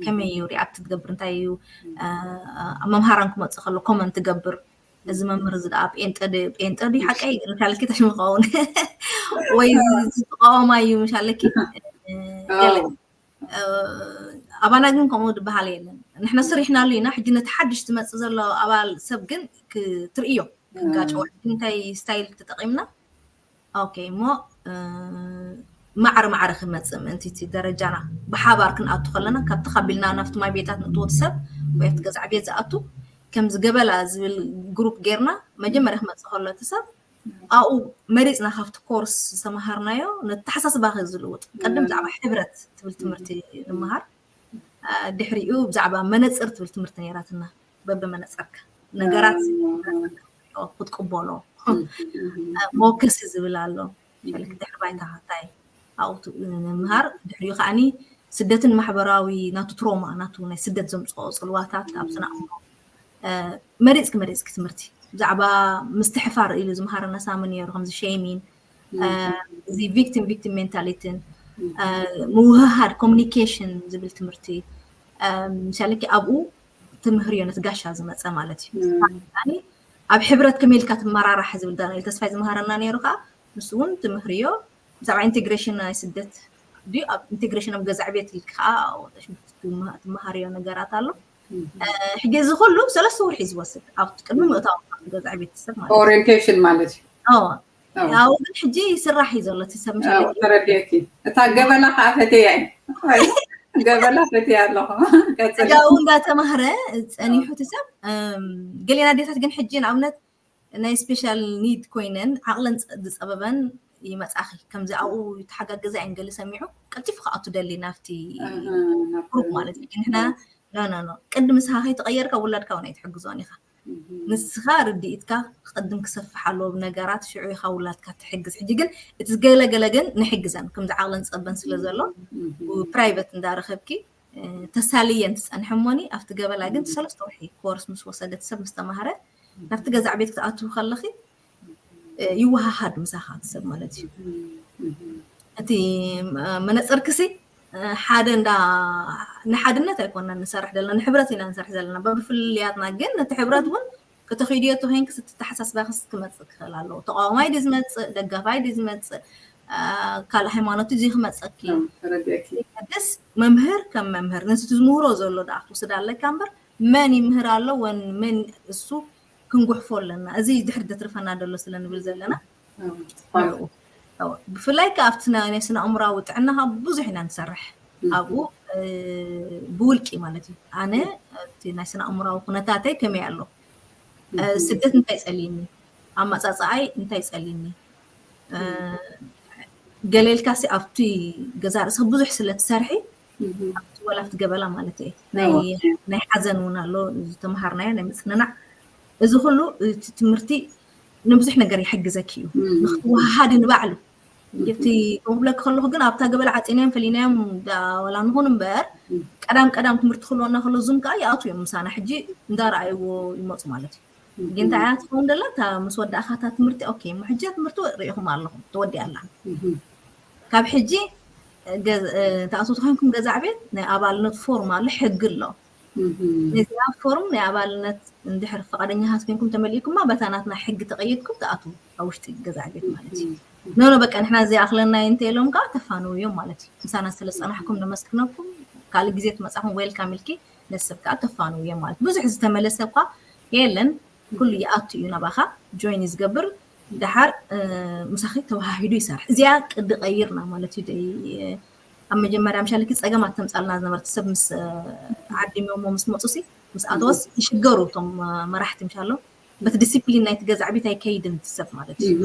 ከመይ እዩ ሪኣክት ትገብር እንታይ እዩ መምሃራን ክመፅእ ከሎ ኮመንት ትገብር እዚ መምህር እዚ ደኣ ጴንጠ ዲ ጴንጠ ዲ ሓቀይ ምሻለኪ ተሽምኸውን ወይ ዝተቃወማ እዩ ምሻለኪ ገለ ኣባና ግን ከምኡ ዝበሃል የለን ንሕና ስሪሕናሉ ኢና ሕጂ ነቲ ሓድሽ ዝመፅእ ዘሎ ኣባል ሰብ ግን ክትርእዮ ክጋጨወ እንታይ ስታይል ተጠቂምና ኦኬ እሞ ማዕረ ማዕረ ክመፅእ ምእንቲ እቲ ደረጃና ብሓባር ክንኣቱ ከለና ካብቲ ካቢልና ናብቲ ማይ ቤታት ንእትወት ሰብ ወይ ኣብቲ ገዛዕ ቤት ዝኣቱ ከምዚ ገበላ ዝብል ግሩፕ ጌርና መጀመርያ ክመፅእ ከሎ እቲ ሰብ ኣብኡ መሪፅና ካብቲ ኮርስ ዝተምሃርናዮ ነተሓሳስባ ዝልውጥ ቀደም ብዛዕባ ሕብረት ትብል ትምህርቲ ንምሃር ድሕሪኡ ብዛዕባ መነፅር ትብል ትምህርቲ ነይራትና በብመነፅርካ ነገራት ክትቅበሎ ሞከሲ ዝብል ኣሎ ድሕሪ ባይታ እንታይ ኣብኡ ንምሃር ድሕሪኡ ከዓኒ ስደትን ማሕበራዊ ናቱ ትሮማ ናቱ ናይ ስደት ዘምፅኦ ፅልዋታት ኣብ ስነ ኣእምሮ መሪፅኪ መሪፅኪ ትምህርቲ ብዛዕባ ምስትሕፋር ኢሉ ዝምሃረና ሳሚ ነይሩ ከምዚ ሸይሚን እዚ ቪክቲም ቪክቲም ሜንታሊቲን ምውህሃድ ኮሚኒኬሽን ዝብል ትምህርቲ ምሳሌ ኣብኡ ትምህርዮ ነቲ ጋሻ ዝመፀ ማለት እዩ ኣብ ሕብረት ከመይ ኢልካ ትመራራሕ ዝብል ዳንኤል ተስፋይ ዝምሃረና ነይሩ ከዓ ንሱ እውን ትምህርዮ ብዛዕባ ኢንቴግሬሽን ናይ ስደት ድዩ ኣብ ኢንቴግሬሽን ኣብ ገዛዕ ቤት ኢልካ ከዓ ትመሃርዮ ነገራት ኣሎ ሕጂ እዚ ኩሉ ሰለስተ ወርሒ ዝወስድ ኣብ ቅድሚ ምእታው ገዛዕ ቤተሰብ ማለት ኦሪንቴሽን ማለት እዩ ኣብኡ ግን ሕጂ ይስራሕ እዩ ዘሎ እቲ ሰብ ምሽ ተረዲእኪ እታ ገበላ ከዓ ፈትያ ገበላ ፈትያ ኣለኹ ሕጂ ኣብኡ እንዳተማህረ ፀኒሑ እቲ ሰብ ገሌና ኣዴታት ግን ሕጂ ንኣብነት ናይ ስፔሻል ኒድ ኮይነን ዓቕለን ዝፀበበን ይመፃኺ ከምዚ ኣብኡ ተሓጋገዛ እየን ገሊ ሰሚዑ ቀልጢፉ ክኣቱ ደሊ ናብቲ ግሩፕ ማለት እዩ ንሕና ኖ ኖ ኖ ቅድሚ ንስኻ ከይተቐየርካ ውላድካ እውን ኣይትሕግዞን ኢኻ ንስኻ ርድኢትካ ክቐድም ክሰፍሕ ኣለዎ ብነገራት ሽዑ ኢኻ ውላድካ ትሕግዝ ሕጂ ግን እቲ ገለገለ ግን ንሕግዘን ከምዚ ዓቕለን ፀበን ስለ ዘሎ ፕራይቨት እንዳረኸብኪ ተሳልየን ትፀንሐ እሞኒ ኣብቲ ገበላ ግን ሰለስተ ወርሒ ኮርስ ምስ ወሰደት ሰብ ምስ ተማሃረ ናብቲ ገዛዕ ቤት ክትኣትው ከለኺ ይወሃሃድ ምሳኻ ሰብ ማለት እዩ እቲ መነፅርክሲ ሓደ እንዳ ንሓድነት ኣይኮና ንሰርሕ ዘለና ንሕብረት ኢና ንሰርሕ ዘለና በብፍልልያትና ግን ነቲ ሕብረት እውን ከተኺድዮ ተኮይንክስ እቲ ተሓሳስባክስ ክመፅእ ክኽእል ኣለዎ ተቃዋማይ ድ ዝመፅእ ደጋፋይ ድ ዝመፅእ ካልእ ሃይማኖት እዚ ክመፀኪ ደስ መምህር ከም መምህር ነቲ ዝምህሮ ዘሎ ዳ ክትወስድ ኣለካ እምበር መን ይምህር ኣሎ ወን መን እሱ ክንጉሕፎ ኣለና እዚ ድሕር ዘትርፈና ደሎ ስለ ንብል ዘለና ብፍላይ ከ ኣብቲ ናይ ስነ ኣእምራዊ ጥዕና ካብ ብዙሕ ኢና ንሰርሕ ኣብኡ ብውልቂ ማለት እዩ ኣነ እቲ ናይ ስነ ኣእምራዊ ኩነታተይ ከመይ ኣሎ ስደት እንታይ ፀሊኒ ኣመፃፅኣይ እንታይ ፀሊኒ ገሌልካሲ ኣብቲ ገዛ ርእስኺ ብዙሕ ስለ ትሰርሒ ኣብቲ ወላ ኣብቲ ገበላ ማለት እየ ናይ ሓዘን እውን ኣሎ ዝተምሃርናዮ ናይ ምፅንናዕ እዚ ኩሉ እቲ ትምህርቲ ንብዙሕ ነገር ይሕግዘኪ እዩ ንክትወሃሃዲ ንባዕሉ እቲ ክብለኪ ከለኩ ግን ኣብታ ገበላ ዓፂናዮም ፈሊናዮም ወላ ንኹን እምበር ቀዳም ቀዳም ትምህርቲ ክህልወና ከሎ ዙም ከዓ ይኣቱ እዮም ምሳና ሕጂ እንዳረኣይዎ ይመፁ ማለት እዩ ግን እንታይ እያ ትኸውን ደላ እታ ምስ ወዳእኻ እታ ትምህርቲ ኦኬ እሞ ሕጂ ትምህርቲ ርኢኹም ኣለኹም ተወዲኣ ኣላ ካብ ሕጂ ተኣትው ተኮይንኩም ገዛዕ ቤት ናይ ኣባልነት ፎርም ኣሎ ሕጊ ኣሎ ነዚኣ ፎርም ናይ ኣባልነት እንድሕር ፈቃደኛታት ኮይንኩም ተመሊእኩማ በታ ናትና ሕጊ ተቀይድኩም ተኣትው ኣብ ውሽጢ ገዛዕ ቤት ማለት እዩ ኖኖ በቃ ንሕና ዘይኣክለና እንተ ኢሎም ከዓ ተፋንውዮም ማለት እዩ ምሳና ስለ ዝፀናሕኩም ነመስግነኩም ካልእ ግዜ ትመፃኹም ዌልካም ኢልኪ ነሰብ ከዓ ተፋንውዮም ማለት ብዙሕ ዝተመለሰ እኳ የለን ኩሉ ይኣቱ እዩ ናባኻ ጆይን ዝገብር ደሓር ምሳኺ ተወሃሂዱ ይሰርሕ እዚኣ ቅዲ ቀይርና ማለት እዩ ኣብ መጀመርያ ምሻለኪ ፀገማት ተምፃልና ዝነበርቲ ሰብ ምስ ዓዲሞሞ ምስ መፁ ሲ ምስ ኣተወስ ይሽገሩ እቶም መራሕቲ ምሻሎ በቲ ዲሲፕሊን ናይቲ ገዛዕ ቤት ኣይከይድን እቲ ሰብ ማለት እዩ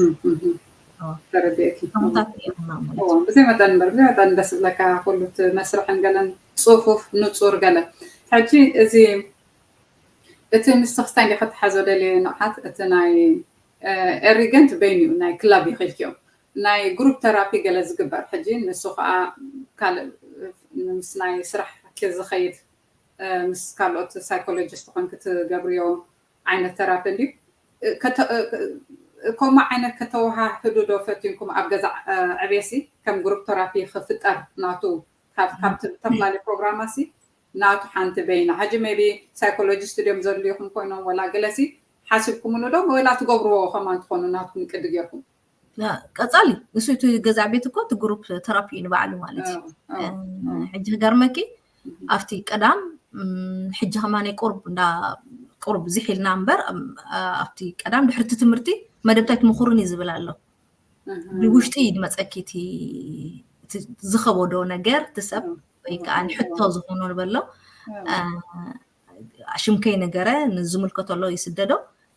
ተረዲእኪ። ከምታት እዮም ማለት እዎ፣ ብዘይ መጠን እምበር ብዘይ መጠን ደስ ዝብለካ ኩሉ እቲ መስርሕን ገለን ጽፉፍ ንጹር ገለ። ሕጂ እዚ እቲ ንስኽስታ እንዲ ከተሓዞ ደልየ ንቕሓት እቲ ናይ ኤሪገንት በይኑ እዩ ናይ ክላብ ይኽልክዮም ናይ ግሩፕ ተራፒ ገለ ዝግበር ሕጂ ንሱ ከዓ ካልእ ምስ ናይ ስራሕ ዝኸይድ ምስ ካልኦት ሳይኮሎጂስት ኮንክ ትገብርዮ ዓይነት ተራፒ እንድዩ። ከምኡ ዓይነት ከተወሃህዱ ዶ ፈቲንኩም ኣብ ገዛ ዕቤሲ ከም ግሩፕ ተራፒ ክፍጠር ናቱ ካብ ተፈላለዩ ፕሮግራማሲ ናቱ ሓንቲ በይና ሕጂ ሜቢ ሳይኮሎጂስት ድዮም ዘድልዩኹም ኮይኖም ወላ ገለሲ ሓሲብኩምሉ ዶ ወላ ትገብርዎ ከማን ትኾኑ ናትኩም ቅዲ ጌርኩም ቀጻሊ ንሱ እቲ ገዛ ቤት እኮ እቲ ግሩፕ ተራፒ እዩ ንባዕሉ ማለት እዩ። ሕጂ ክገርመኪ ኣብቲ ቀዳም ሕጂ ከማነይ ቁርብ እንዳ ቁርብ ዝሒልና እምበር ኣብቲ ቀዳም ድሕርቲ ትምህርቲ መደብታይ ትምኹሩን እዩ ዝብል ኣሎ። ብውሽጢ እዩ ዝመፀኪ እቲ ዝኸበዶ ነገር እቲ ሰብ ወይ ከዓ ሕቶ ዝኾኖ ንበሎ ሽምከይ ነገረ ንዝምልከቶ ኣሎ ይስደዶ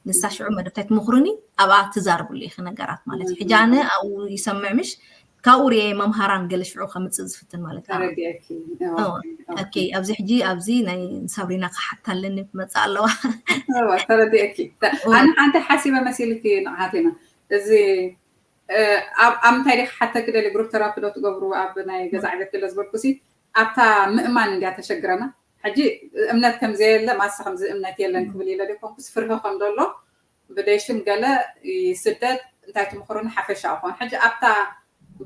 ንሳ ሽዑ መደብታይ ትምኽሩኒ ኣብኣ ትዛርብሉ ኢኺ ነገራት ማለት እዩ። ሕጂ ኣነ ኣብኡ ይሰምዕ ምሽ ካብኡ ርየ መምሃራን ገለ ሽዑ ከምፅእ ዝፍትን ማለት ኣብዚ ሕጂ ኣብዚ ናይ ሳብሪና ክሓታ ኣለኒ ትመፅእ ኣለዋ። ተረዲእኪ ኣነ ሓንቲ ሓሲበ መሲልኪ ንዓት ኢና እዚ ኣብ ምንታይ ዲካ ሓተኪ ደሊ ግሩፕ ተራፒ ዶ ትገብሩ ኣብ ናይ ገዛ ዕቤት ገለ ዝበልኩ ሲ ኣብታ ምእማን እንድያ ተሸግረና ሕጂ እምነት ከምዘየለ ማሳ ከምዚ እምነት የለን ክብል ኢለ ዲኮንኩስ ፍርሂ ከም ደሎ ብደሽም ገለ ይስደድ እንታይ ትምክሩኒ ሓፈሻ ክኾን ሕጂ ኣብታ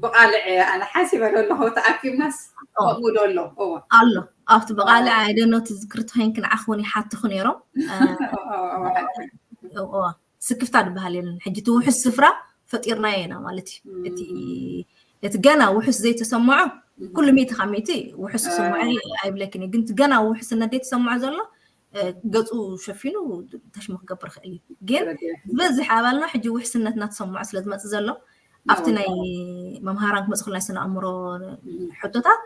ብቃልዕ ኣነ ሓሲበ ዶ ኣለኹ ተኣኪብናስ ከምኡ ዶ ኣሎ እዋ ኣሎ ኣብቲ ብቃልዕ ኣይደኖ ትዝክርቲ ኮይንክ ንዓኽ እውን ይሓትኹ ነይሮም ስክፍታ ዝበሃል የለን። ሕጂ እቲ ውሑስ ስፍራ ፈጢርናዮ ኢና ማለት እዩ። እቲ እቲ ገና ውሑስ ዘይተሰምዖ ኩሉ ሚእቲ ካብ ሚእቲ ውሑስ ስምዖ ኣይብለክን እዩ። ግን እቲ ገና ውሑስነት ዘይተሰምዖ ዘሎ ገፁ ሸፊኑ ተሽሙ ክገብር ይኽእል እዩ። ግን ዝበዝሕ ኣባልና ሕጂ ውሕስነት እናተሰምዖ ስለ ዝመፅእ ዘሎ ኣብቲ ናይ መምሃራን ክመፅእ ናይ ስነ ኣእምሮ ሕቶታት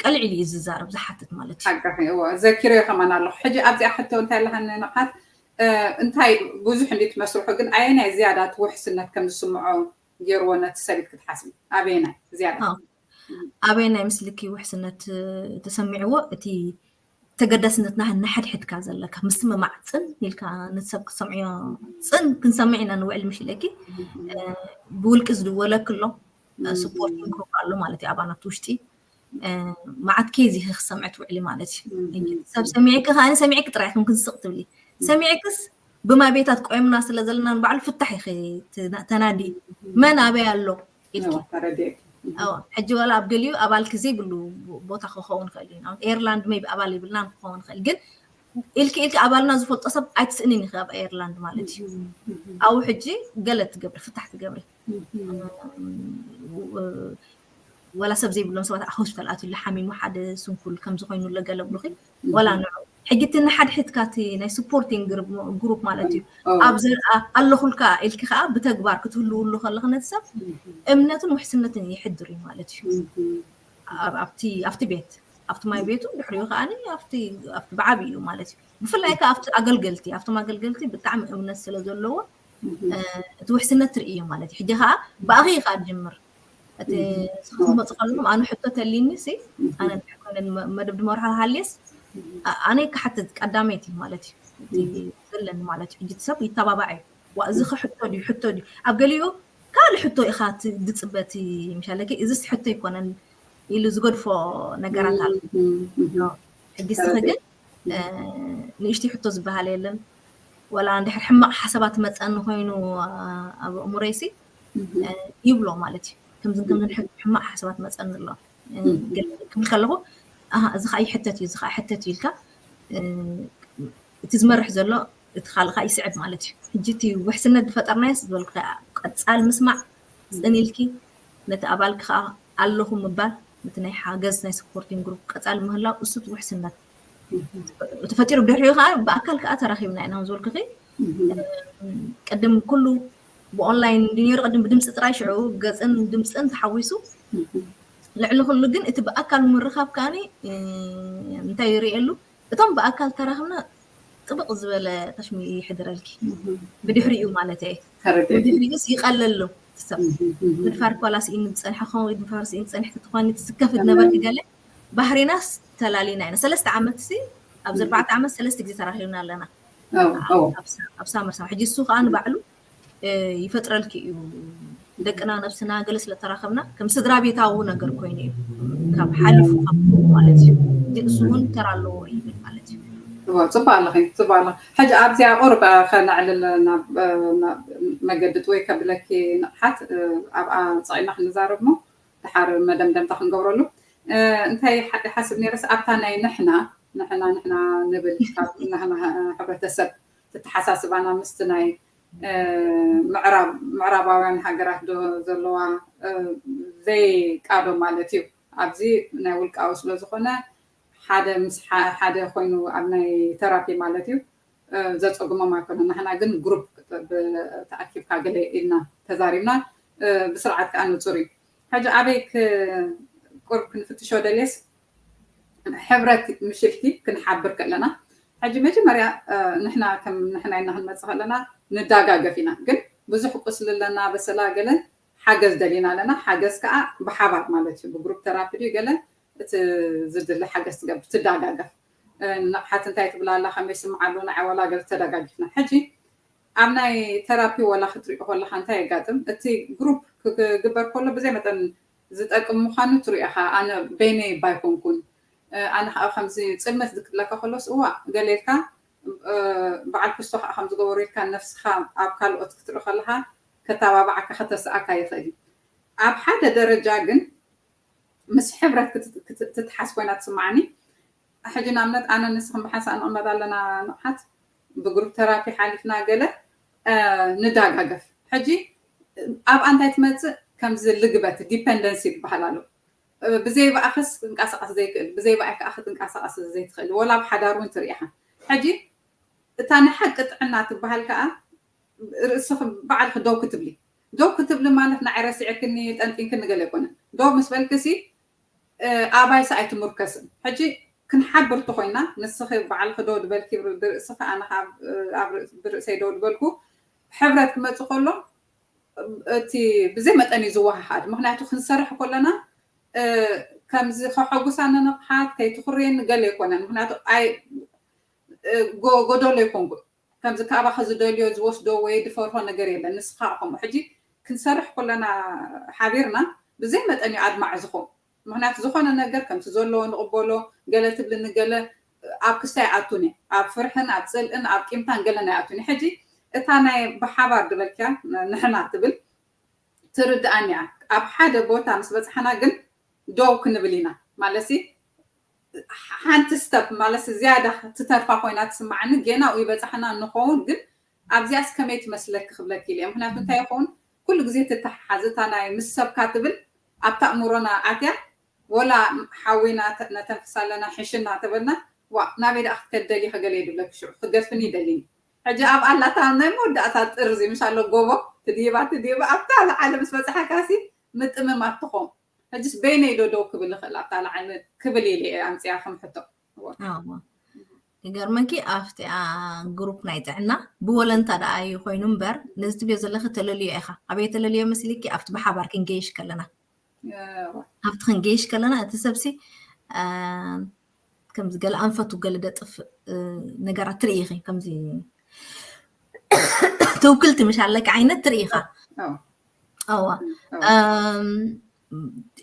ቀልዒሉ እዩ ዝዛረብ ዝሓትት ማለት እዩ። ሓጋኺ እዎ ዘኪረዮ ከማን ኣለኹ። ሕጂ ኣብዚኣ ሕቶ እንታይ ኣለሃኒ ንቕሓት እንታይ ብዙሕ እንዲ ትመስርሑ ግን ኣየናይ ዝያዳ እቲ ውሕስነት ከም ዝስምዖ ገይርዎ ነቲ ሰብ ኢልኪ ትሓስቢ ኣበየናይ ዝያዳ? ኣበየናይ ምስልኪ ውሕስነት ተሰሚዕዎ እቲ ተገዳስነትና ንሓድሕድካ ዘለካ ምስምማዕ ፅን ኢልካ ነቲ ሰብ ክትሰምዕዮ ፅን ክንሰምዕ ኢና ንውዕል ምሽ ኢለኪ ብውልቂ ዝድወለኪ ኣሎ supporting group ኣሎ ማለት እዩ ኣባላት ውሽጢ መዓት ኬዝ ኢኺ ክሰምዒ ትውዕሊ ማለት እዩ። ሰብ ሰሚዕኪ ከኣ ሰሚዕኪ ጥራይ ኢኹም ክንስቕ ትብሊ። ሰሚዕክስ ብማይ ቤታት ቆይምና ስለ ዘለና ንባዕሉ ፍታሕ ኢኺ ተናዲ። መን ኣበይ ኣሎ ኢልኪ። ሕጂ ዋላ ኣብ ገሊኡ ኣባልኪ ዘይብሉ ቦታ ክኸውን ይኽእል እዩ። ኤርላንድ ሜቢ ኣባል ይብልናን ክኸውን ይኽእል ግን ኢልኪ ኢልኪ ኣባልና ዝፈልጦ ሰብ ኣይትስእንን ኢኺ ኣብ ኤርላንድ ማለት እዩ። ኣብኡ ሕጂ ገለ ትገብሪ ፍታሕ ትገብሪ። ወላ ሰብ ዘይብሎም ሰባት ኣብ ሆስፒታል ኣትዩለ ሓሚሙ ሓደ ስንኩል ከምዚ ኮይኑለ ገለ ብሉኺ ወላ ንዑ ሕጂ እቲ ንሓድሕድካ እቲ ናይ supporting group ማለት እዩ ኣብ ዘለኣ ኣለኹልካ ኢልኪ ከዓ ብተግባር ክትህልውሉ ከለኺ ነቲ ሰብ እምነትን ውሕስነትን ይሕድር እዩ ማለት እዩ ኣብቲ ቤት ኣብቲ ማይ ቤቱ ድሕሪኡ ከዓ ኣብቲ ብዓብዩ ማለት እዩ ብፍላይ ከዓ ኣብቲ ኣገልገልቲ ኣብቶም ኣገልገልቲ ብጣዕሚ እምነት ስለ ዘለዎ እቲ ውሕስነት ትርእዮ ማለት እዩ ሕጂ ከዓ ብኣኺ ኢኻ ጅምር እቲ ክትመፁ ከለኹም ኣነ ሕቶ ተሊኒ ሲ ኣነ ኮይነ መደብ ድመርሖ ሃልየስ ኣነ ክሓትት ቀዳመይቲ ማለት እዩ ዘለኒ ማለት እዩ ሕጂ ሰብ ይተባባዕ እዩ ዋ እዚ ከ ሕቶ ድዩ ሕቶ ድዩ ኣብ ገሊኡ ካልእ ሕቶ ኢኻ ድፅበቲ ምሻለኪ እዚስ ሕቶ ኣይኮነን ኢሉ ዝገድፎ ነገራት ኣሎ ሕጂ ስኺ ግን ንእሽቲ ሕቶ ዝበሃል የለን ወላ እንድሕር ሕማቕ ሓሳባት መፀኒ ኮይኑ ኣብ ኣእምሮይሲ ይብሎ ማለት እዩ ከምዝን ከምዝን ሕማቕ ሓሳባት መፀኒ ኣሎ ክብል ከለኹ እዚ ከዓ ይሕተት እዩ እዚ ከዓ ሕተት እዩ ኢልካ እቲ ዝመርሕ ዘሎ እቲ ካልእ ከዓ ይስዕብ ማለት እዩ ሕጂ እቲ ውሕስነት ዝፈጠርናዮስ ዝበልኩ ቀፃል ምስማዕ ፅን ኢልኪ ነቲ ኣባልኪ ከዓ ኣለኹ ምባል ነቲ ናይ ሓገዝ ናይ supporting group ቀፃሊ ምህላው እሱ እቲ ውሕስነት ተፈጢሩ ብድሕሪኡ ከዓ ብኣካል ከዓ ተራኺብና ኢና ዝበልኩኺ ቅድም ኩሉ ብኦንላይን እንዲ ነይሩ ቅድም ብድምፂ ጥራይ ሽዑ ገፅን ድምፅን ተሓዊሱ ልዕሊ ኩሉ ግን እቲ ብኣካል ምርኻብ ከዓኒ እንታይ ይርእየሉ እቶም ብኣካል ተራኽብና ጥብቕ ዝበለ ተሽሚ ይሕድረልኪ ብድሕሪኡ ማለት እየ ብድሕሪኡስ ይቐለሉ ሰብ ምድፋር ኳላ ስኢን ዝፀንሐ ክኸውን ወይ ምድፋር ስኢን ዝፀንሐ ትኾኒ ትስከፍ ዝነበርኪ ገለ ባህሪናስ ተላሊና ኢና። ሰለስተ ዓመት ሲ ኣብዚ ኣርባዕተ ዓመት ሰለስተ ግዜ ተራኺብና ኣለና። ኣብ ሳመር ሳመር ሕጂ እሱ ከዓ ንባዕሉ ይፈጥረልኪ እዩ። ደቅና ነብስና ገለ ስለተራኸብና ከም ስድራ ቤታዊ ነገር ኮይኑ እዩ ካብ ሓሊፉ ማለት እዩ። ግን እሱ እውን ተራ ኣለዎ ይብል ማለት እዩ። ጽቡቅ ኣለኺ፣ ጽቡቅ ኣለኺ። ሕጂ ኣብዚኣ ቁሩብ ከነዕልል መገዲ ጥወይ ከብለኪ ንቕሓት ኣብኣ ጸቒና ክንዛረብ ሞ ድሓር መደምደምታ ክንገብረሉ እንታይ ሓስብ ነይረስ ኣብታ ናይ ንሕና ንሕና ንሕና ንብል ሕብረተሰብ ተተሓሳስባና ምስቲ ናይ ምዕራባውያን ሃገራት ዶ ዘለዋ ዘይቃዶ ማለት እዩ። ኣብዚ ናይ ውልቃዊ ስለ ዝኾነ ሓደ ምስ ሓደ ኮይኑ ኣብ ናይ ተራፒ ማለት እዩ ዘፀግሞም ኣይኮነን። ንሕና ግን ግሩፕ ተኣኪብካ ገለ ኢልና ተዛሪብና ብስርዓት ከዓ ንፁር እዩ። ሕጂ ኣበይ ቁርብ ክንፍትሾ ደልየስ ሕብረት ምሽልቲ ክንሓብር ከለና ሕጂ መጀመርያ ንሕና ከም ንሕና ኢና ክንመፅእ ከለና ንዳጋገፍ ኢና። ግን ብዙሕ ቁስሊ ኣለና በሰላ ገለ ሓገዝ ደሊና ኣለና። ሓገዝ ከዓ ብሓባር ማለት እዩ ብግሩፕ ተራፒ ድዩ ገለ እቲ ዝድለ ሓገዝ ትገብር ትዳጋገፍ። ንቕሓት እንታይ ትብላ ኣላ ከመይ ስምዓሉ ንዓይ ዋላ ገለ ተዳጋጊፍና። ሕጂ ኣብ ናይ ተራፒ ዋላ ክትሪኦ ከለካ እንታይ የጋጥም እቲ ግሩፕ ክግበር ከሎ ብዘይ መጠን ዝጠቅም ምዃኑ ትሪኦ ኢኻ። ኣነ በይነይ ባይኮንኩን ኣነ ከዓ ከምዚ ፅልመት ዝክትለካ ከሎስ እዋ ገሌልካ በዓል ክስቶ ከዓ ከም ዝገበሩ ኢልካ ነፍስካ ኣብ ካልኦት ክትርኢ ከለካ ከተባብዓካ ከተስኣካ ይኽእል እዩ። ኣብ ሓደ ደረጃ ግን ምስ ሕብረት ክትትሓስ ኮይና ትስማዓኒ። ሕጂ ንኣብነት ኣነ ንስክን ብሓንሳእ ንቕመጥ ኣለና ንቕሓት ብግሩፕ ተራፒ ሓሊፍና ገለ ንዳጋገፍ። ሕጂ ኣብኣ እንታይ ትመፅእ ከምዚ ልግበት ዲፐንደንሲ ይበሃል ኣሎ። ብዘይ ብኣኽስ ክንቀሳቐስ ዘይክእል ብዘይ ብኣይ ከዓ ክትንቀሳቐስ ዘይትኽእል ወላ ኣብ ሓዳር እውን ትርኢኻ። ሕጂ እታ ናይ ሓቂ ጥዕና ትበሃል ከዓ ርእስኺ ባዕልኺ ደው ክትብሊ ደው ክትብሊ ማለት ንዓይ ረሲዕክኒ ጠንጢንክኒ ገለ ኣይኮነን። ደው ምስ በልክሲ ኣባይሲ ኣይትምርከስን። ሕጂ ክንሓብር ተኮይና ንስኺ ባዕልኺ ደው ድበልኪ ብርእስኺ ኣነ ብርእሰይ ደው ድበልኩ ሕብረት ክመፅእ ከሎ እቲ ብዘይ መጠን እዩ ዝወሃሃድ። ምክንያቱ ክንሰርሕ ከለና ከምዚ ከሐጉሳ ንንቕሓት ከይትኩርየኒ ገለ ኣይኮነን። ምክንያቱ ጎዶሎ ኣይኮንኩ ከምዚ ካባኺ ዝደልዮ ዝወስዶ ወይ ዝፈርሆ ነገር የለን። ንስኻ ከምኡ ሕጂ ክንሰርሕ ከለና ሓቢርና ብዘይ መጠን እዩ ኣድማዕ ዝኾን። ምክንያቱ ዝኾነ ነገር ከምቲ ዘለዎ ንቕበሎ ገለ ትብልኒ ገለ ኣብ ክስታይ ኣቱን ኣብ ፍርሕን ኣብ ፅልእን ኣብ ቂምታን ገለን ኣይኣቱን። ሕጂ እታ ናይ ብሓባር ዝበልክያ ንሕና ትብል ትርድኣን እያ። ኣብ ሓደ ቦታ ምስ በፅሓና ግን ደው ክንብል ኢና ማለት ሓንቲ ስተፕ ማለት ዝያዳ ትተርፋ ኮይና ትስማዓኒ። ጌና ይበፃሕና እንኸውን ግን ኣብዚኣስ ከመይ ትመስለኪ ክብለኪ ኢለ። ምክንያቱ እንታይ ይኸውን ኩሉ ግዜ ትተሓሓዝ እታ ናይ ምስ ሰብካ ትብል ኣብታ እምሮና ኣትያ ወላ ሓዊና ነተንፍስ ኣለና ሕሽና ተበልና ዋ ናበይ ደኣ ክትከደሊ ከገለ ይድብለኪ ሽዑ ክገድፍኒ ይደሊኒ። ሕጂ ኣብ ኣላታ ናይ መወዳእታ ጥርዚ ምሽ ኣሎ ጎቦ ትድይባ ትድይባ ኣብታ ለዓለ ምስ በፅሓካሲ ምጥምም ኣትኾም። ሕጅስ በይነይ ዶ ደው ክብል ይኽእል ኣብታ ለዓለ ክብል ኢለ ኣምፅያ ከም ሕቶ። ይገርመኪ ኣብቲኣ ግሩፕ ናይ ጥዕና ብወለንታ ደኣ እዩ ኮይኑ እምበር ነዚ ትብዮ ዘለኺ ተለልዮ ኢኻ። ኣበይ ተለልዮ መስልኪ ኣብቲ ብሓባር ክንገይሽ ከለና ኣብቲ ክንገይሽ ከለና እቲ ሰብሲ ከምዚ ገለ ኣንፈቱ ገለ ደጥፍ ነገራት ትርኢ ኢኺ ከምዚ ትውክልቲ ምሽ ኣለኪ ዓይነት ትርኢ ኢኻ። እዋ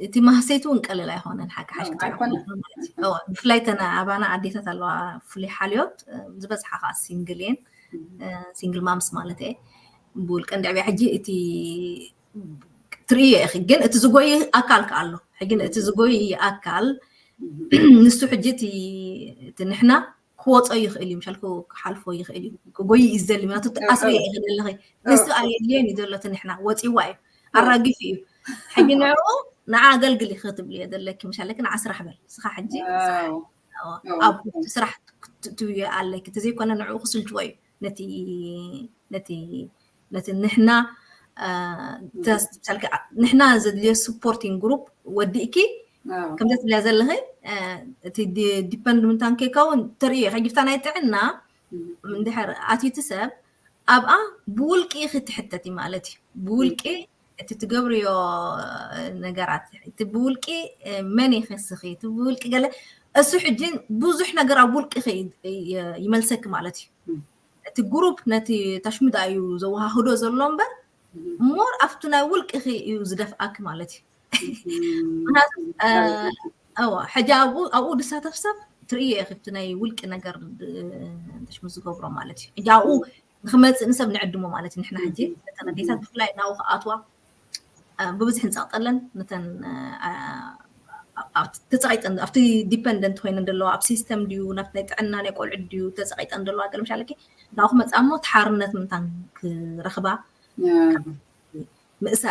እቲ ማህሰይቲ እውን ቀለል ኣይኮነን ሓቂ ሓሽ ብፍላይ ተን ኣባና ኣዴታት ኣለዋ ፍሉይ ሓልዮት ዝበዝሓ ከዓ ሲንግል እየን ሲንግል ማምስ ማለት እየ ብውልቀ እንድዕብያ ሕጂ እቲ ትርእዮ ኢኺ ግን እቲ ዝጎይ ኣካል ከ ኣሎ ሕጂ እቲ ዝጎይ ኣካል ንሱ ሕጂ እቲ ንሕና ክወፆ ይኽእል እዩ ምሻል ክሓልፎ ይኽእል እዩ ክጎይ እዩ ዝደሊ ምክንያቱ ኣስርዮ ኢኺ ዘለኺ ንሱ ኣየድልዮን እዩ ዘሎ እቲ ንሕና ወፂዋ እዩ ኣራጊፉ እዩ ሕጂ ንዕኡ ንዓ ኣገልግል ኢኺ ክትብልዮ ዘለኪ ምሻለኪ ንዓ ስራሕ በል ንስኻ ሕጂ ኣብ ስራሕ ትብዮ ኣለኪ ተዘይኮነ ንዕኡ ክስልችዎ እዩ ነቲ ነቲ ነቲ ንሕና ንሕና ዘድልዮ supporting group ወዲእኪ ከምዚ ትብልያ ዘለኺ እቲ depend ምንታን ከይከውን ተርእዮ ሕጂ ብታ ናይ ጥዕና እንድሕር ኣትዩ እቲ ሰብ ኣብኣ ብውልቂ ክትሕተቲ ማለት እዩ ብውልቂ እቲ ትገብርዮ ነገራት፣ እቲ ብውልቂ መን ይኸስኺ፣ እቲ ብውልቂ ገለ፣ እሱ ሕጂ ብዙሕ ነገር ኣብ ውልቂ ይመልሰኪ ማለት እዩ። እቲ ግሩፕ ነቲ ታሽሙዳ እዩ ዘወሃህዶ ዘሎ እምበር፣ ሞር ኣብቲ ናይ ውልቂ እዩ ዝደፍኣኪ ማለት እዩ። ሕጂ ኣብኡ ድሳተፍ ሰብ ትርእዮ ኢኺ፣ እቲ ናይ ውልቂ ነገር ታሽሙ ዝገብሮ ማለት እዩ። ሕጂ ኣብኡ ንክመፅእ ንሰብ ንዕድሞ ማለት እዩ። ንሕና ሕጂ ነተን ኣዴታት ብፍላይ ናብኡ ክኣትዋ ብብዝሒ ንፀቕጠለን። ነተን ተፀቂጠን ኣብቲ ዲፐንደንት ኮይነን ዘለዋ ኣብ ሲስተም ድዩ ናብቲ ናይ ጥዕና ናይ ቆልዑ ድዩ ተፀቂጠን ዘለዋ ገለ ምሻለኪ ናብኡ ክመፅኣ እሞ ተሓርነት ምንታን ክረኽባ ምእሳ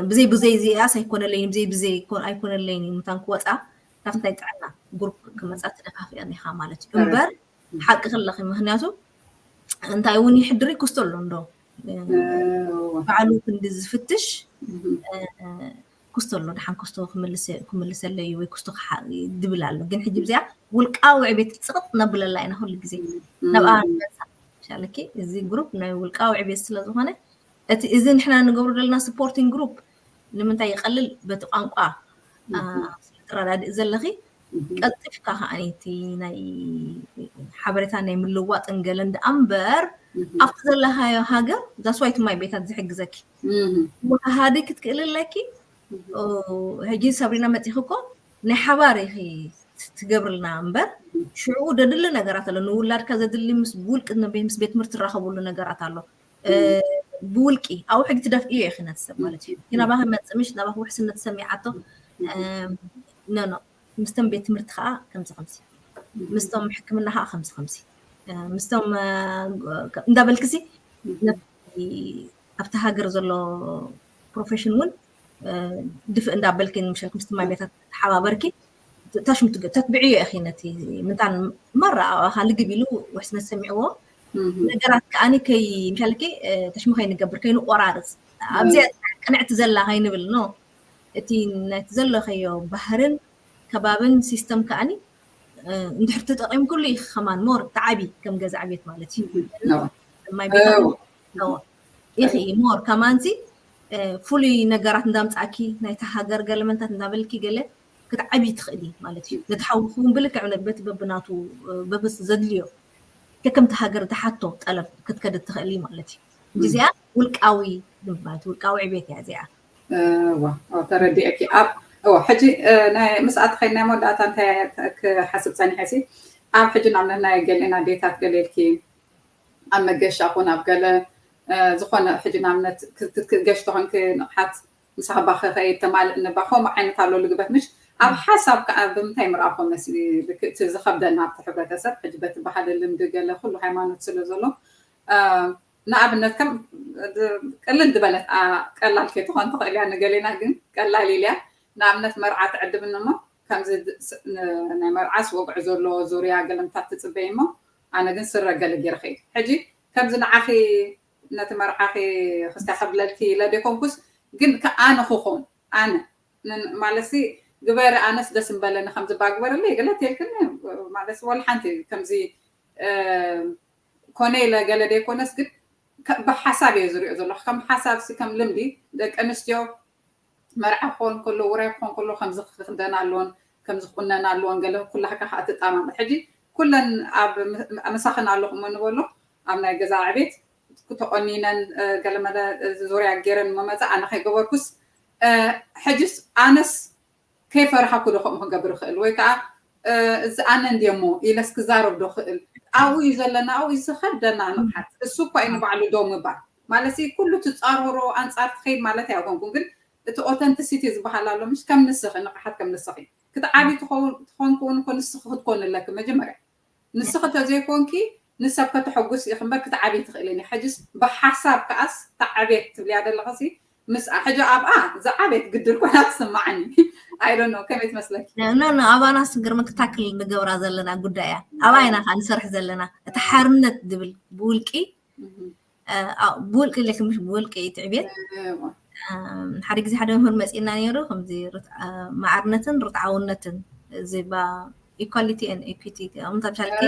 ብዘይ ብዘይ እዚኣስ ኣይኮነለይን ብዘይ ብዘይ ኣይኮነለይን ምንታን ክወፃ ናብቲ ናይ ጥዕና ግሩፕ ክመፃ ትደፋፍአን ኢኻ ማለት እዩ። እምበር ሓቂ ከለኺ ምክንያቱ እንታይ እውን ይሕድሪ ክስቶ ኣሎ እንዶ ባዕሉ ክንዲ ዝፍትሽ ክስቶ ኣሎ። ደሓን ክስቶ ክምልሰለይ ወይ ክስቶ ድብል ኣሎ። ግን ሕጂ ብዚኣ ውልቃዊ ዕቤት ፅቕጥ ነብለላ ኢና ኩሉ ግዜ ናብኣ ንመፃ ሻለኪ። እዚ ግሩፕ ናይ ውልቃዊ ዕቤት ስለ ዝኾነ እቲ እዚ ንሕና ንገብሮ ዘለና ስፖርቲንግ ግሩፕ ንምንታይ ይቐልል? በቲ ቋንቋ ስለትረዳድእ ዘለኺ ቀልጢፍካ ከዓኒ እቲ ናይ ሓበሬታ ናይ ምልዋጥን ገለን ደኣ እምበር ኣብቲ ዘለኻዮ ሃገር that's why እቲ ማይ ቤታት ዝሕግዘኪ ወሃሃዲ ክትክእል ኣለኪ። ሕጂ ሰብሪና መፂኺ እኮ ናይ ሓባር ኢኺ ትገብርልና እምበር ሽዑ ደድሊ ነገራት ኣሎ። ንውላድካ ዘድሊ ምስ ውልቂ ንቤ- ምስ ቤት ትምህርቲ ትራኸብሉ ነገራት ኣሎ። ብውልቂ ኣብኡ ሕጂ ትደፍእዮ ኢኺ ነቲ ሰብ ማለት እዩ። ናባኺ መፅምሽ ናባኺ ውሕስነት ሰሚዓቶ ኖ ኖ ምስቶም ቤት ትምህርቲ ከዓ ከምዚ ከምዚ ምስቶም ሕክምና ከዓ ከምዚ ከምዚ ምስቶም እንዳበልክሲ ኣብቲ ሃገር ዘሎ ፕሮፌሽን እውን ድፍእ እንዳበልኪ ምሸልክ ምስቲ ማይ ቤታት ተሓባበርኪ ታሽሙ ተትብዕዮ ኢኺ ነቲ ምንታን መራ ኣባኻ ልግብ ኢሉ ውሕስነት ሰሚዕዎ ነገራት ከዓኒ ከይ ምሻልኪ ታሽሙ ከይንገብር ከይንቆራርፅ ኣብዚኣ ቅንዕቲ ዘላ ከይንብል ኖ እቲ ናይቲ ዘለኸዮ ባህርን ከባብን ሲስተም ከዓኒ እንድሕር ተጠቂምኩሉ ኢኺ ከማን ሞር ተዓቢ ከም ገዛ ዕቤት ማለት እዩ። ማይ ቤት ኢኺ ሞር ከማንሲ ፍሉይ ነገራት እንዳምፃእኪ ናይቲ ሃገር ገለመንታት እንዳበልኪ ገለ ክትዓቢ ትኽእሊ ማለት እዩ። ነቲ ሓዊ ክውን ብልክዕ በቲ በብናቱ በብስ ዘድልዮ ከከምቲ ሃገር ዝሓቶ ጠለብ ክትከድ ትኽእሊ ማለት እዩ። እዚኣ ውልቃዊ ማለት ውልቃዊ ዕቤት እያ እዚኣ። ተረዲአኪ ኣብ ሕጂ ናይ ምስኣት ኸይና መወዳእታ እንታይ ክሓስብ ፀኒሐ ሲ ኣብ ሕጂ ንኣብነት ናይ ገሊአን ኣዴታት ገሌልኪ ኣብ መገሻ ኹን ኣብ ገለ ዝኾነ ሕጂ ንኣብነት ገሽ ተኾንኪ ንቕሓት ምሳሕባ ክኸይድ ተማልእ ንባ ከምኡ ዓይነት ኣሎ ልግበት ምሽ ኣብ ሓሳብ ከዓ ብምንታይ ምርኣኹ መሲ እቲ ዝኸብደና ኣብቲ ሕብረተሰብ ሕጂ በቲ ባህሊ ልምዲ ገለ ኩሉ ሃይማኖት ስለ ዘሎ ንኣብነት ከም ቅልል ዝበለት ቀላል ከይትኾን ትኽእል እያ ንገሌና ግን ቀላል ኢልያ ንኣብነት መርዓ ትዕድብኒ እሞ ከምዚ ናይ መርዓስ ወግዒ ዘሎ ዙርያ ገለምታት ትፅበይ እሞ ኣነ ግን ስረ ገለ ገይረ ከይድ ሕጂ ከምዚ ንዓኺ ነቲ መርዓኺ ክስታይ ከብለልኪ ኢለ ደይኮንኩስ ግን ኣነ ክኾን ኣነ ማለትሲ ግበሪ ኣነስ ደስ ምበለኒ ከምዚ ባግበረለይ ገለ ተልክኒ ማለት ወላ ሓንቲ ከምዚ ኮነ ኢለ ገለ ደይኮነስ ግን ብሓሳብ እየ ዝሪኦ ዘለኹ ከም ሓሳብ ሲ ከም ልምዲ ደቂ ኣንስትዮ መርዓ ክኾን ከሎ ውራይ ክኾን ከሎ ከምዚ ክክደና ኣለዎን ከምዚ ክቁነና ኣለዎን ገለ ኩላካ ከዓ ትጣማም ሕጂ ኩለን ኣብ ምሳኽን ኣለኹ እሞ ንበሎ ኣብ ናይ ገዛ ዕቤት ተቆኒነን ገለመለ ዙርያ ገይረን መመፃ ኣነ ከይገበርኩስ ሕጅስ ኣነስ ከይፈርሃኩ ዶ ከምኡ ክገብር ይኽእል ወይ ከዓ እዚ ኣነ እንድየ እሞ ኢለስ ክዛረብ ዶ ክእል ኣብኡ እዩ ዘለና ኣብኡ እዩ ዝኸብደና ንቕሓት እሱ እኳ እዩ ንባዕሉ ደው ምባል ማለት ኩሉ ትፃረሮ ኣንፃር ትኸይድ ማለት ኣይኮንኩን ግን እቲ ኦተንቲሲቲ ዝበሃል ኣሎ ምሽ ከም ንስኺ ንቕሓት ከም ንስኺ ክትዓብዪ ትኾንኪ እውን እኮ ንስኺ ክትኮኒ ኣለኪ መጀመርያ ንስኺ ተዘይኮንኪ ንሰብ ከተሐጉስ ኢኺ እምበር ክትዓብዪ ትኽእልን ሕጅስ ብሓሳብ ከኣስ ተዓብየት ትብልያ ዘለኽሲ ምስ ሕጂ ኣብኣ ዝዓብየት ግድል ኮይና ትስማዓኒ ኣይዶኖ ከመይ ትመስለኪ ኖ ኖ ኣባና ስግርሚ ክታክል ንገብራ ዘለና ጉዳይ እያ ኣባይና ከዓ ንሰርሕ ዘለና እቲ ሓርነት ዝብል ብውልቂ ብውልቂ ኢለኪ ምሽ ብውልቂ እዩ ትዕብየት ሓደ ግዜ ሓደ መምህር መፂና ነይሩ ከምዚ ማዕርነትን ርትዓውነትን እዚ equality and equity ምታብሻልኪ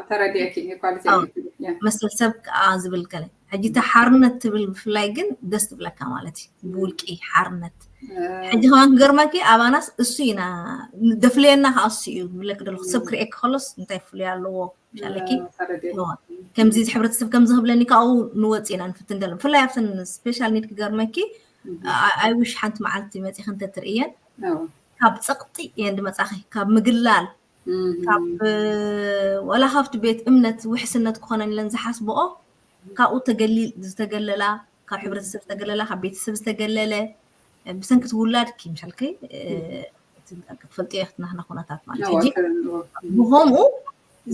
ተረዲአኪ equality መሰል ሰብ ከዓ ዝብል ገለ ሕጂ እቲ ሓርነት ትብል ብፍላይ ግን ደስ ትብለካ ማለት እዩ። ብውልቂ ሓርነት ሕጂ ከማን ክገርመኪ ኣባናስ እሱ ኢና ደፍለየና ከዓ እሱ እዩ ብለክ ደለኩ ሰብ ክርእየኪ ከሎስ እንታይ ፍሉይ ኣለዎ ሻለኪ ከምዚ ሕብረተሰብ ከም ዝህብለኒ ካብኡ ንወፅ ኢና ንፍትን ደለ ብፍላይ ኣብተን ስፔሻል ኒድ ክገርመኪ ኣይውሽ ሓንቲ መዓልቲ መፂኺ እንተትርእየን ካብ ፀቕጢ እየን ድመፃኺ ካብ ምግላል ካብ ወላ ካብቲ ቤት እምነት ውሕስነት ክኾነን ኢለን ዝሓስብኦ ካብኡ ዝተገለላ ካብ ሕብረተሰብ ዝተገለላ ካብ ቤተሰብ ዝተገለለ ብሰንኪ ትውላድ ኪምሻልከይ ክትፈልጥዮ ክትናህና ኩነታት ማለት ሕጂ ብኸምኡ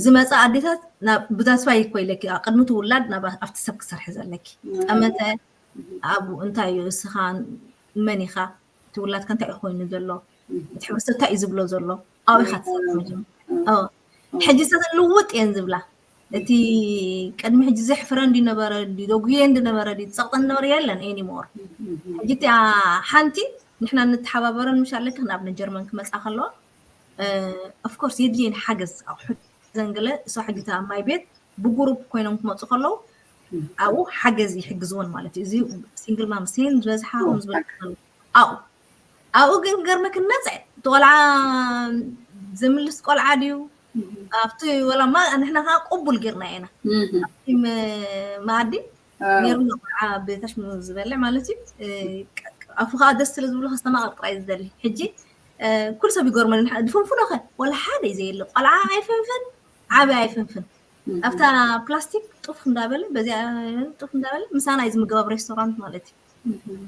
ዝመፃ ኣዴታት ብታስፋ ይኮ ኢለኪ ቅድሚ ትውላድ ናብ ኣብቲ ሰብ ክሰርሒ ዘለኪ ጠመተ ኣብኡ እንታይ እዩ እስኻ መን ኢኻ ትውላድካ እንታይ እዩ ኮይኑ ዘሎ እቲ ሕብረተሰብ እንታይ እዩ ዝብሎ ዘሎ ኣብኡ ኢኻ ትሰርሕ መጀመርያ ሕጂ ሰተን ልውጥ እየን ዝብላ እቲ ቅድሚ ሕጂ ዘሕፍረ እንዲ ነበረ እንዲ ደጉየ እንዲ ነበረ እንዲ ፀቕጠ ነበረ የለን anymore ሕጂ እቲኣ ሓንቲ ንሕና ንተሓባበረን ምሽ ኣለክ ናብ ንጀርመን ክመፃ ከለዋ ኦፍኮርስ የድልየን ሓገዝ ኣቑሑት ዘንግለ እሷ ሕጂ እታ ማይ ቤት ብጉሩፕ ኮይኖም ክመፁ ከለዉ ኣብኡ ሓገዝ ይሕግዝዎን ማለት እዩ እዚ ሲንግል ማም ሴን ዝበዝሓ ከም ዝበልክ ኣብኡ ኣብኡ ግን ገርመክ ነፅዕ እቲ ቆልዓ ዘምልስ ቆልዓ ድዩ ኣብቲ ወላማ ንሕና ከዓ ቅቡል ጌርና ኢና ኣብቲ መኣዲ ነይሩ ቆልዓ ቤታሽ ዝበልዕ ማለት እዩ ኣፉ ከዓ ደስ ስለ ዝብሉ ከስተማቐር ጥራይ ዝደሊ ሕጂ ኩሉ ሰብ ይገርመኒ ድፍንፍኖኸ ወላ ሓደ እዩ ዘየለ ቆልዓ ኣይፍንፍን ዓበይ ኣይፍንፍን ኣብታ ፕላስቲክ ጡፍ እንዳበለ በዚኣ ጡፍ እንዳበለ ምሳና እዩ ዝምገብ ኣብ ሬስቶራንት ማለት እዩ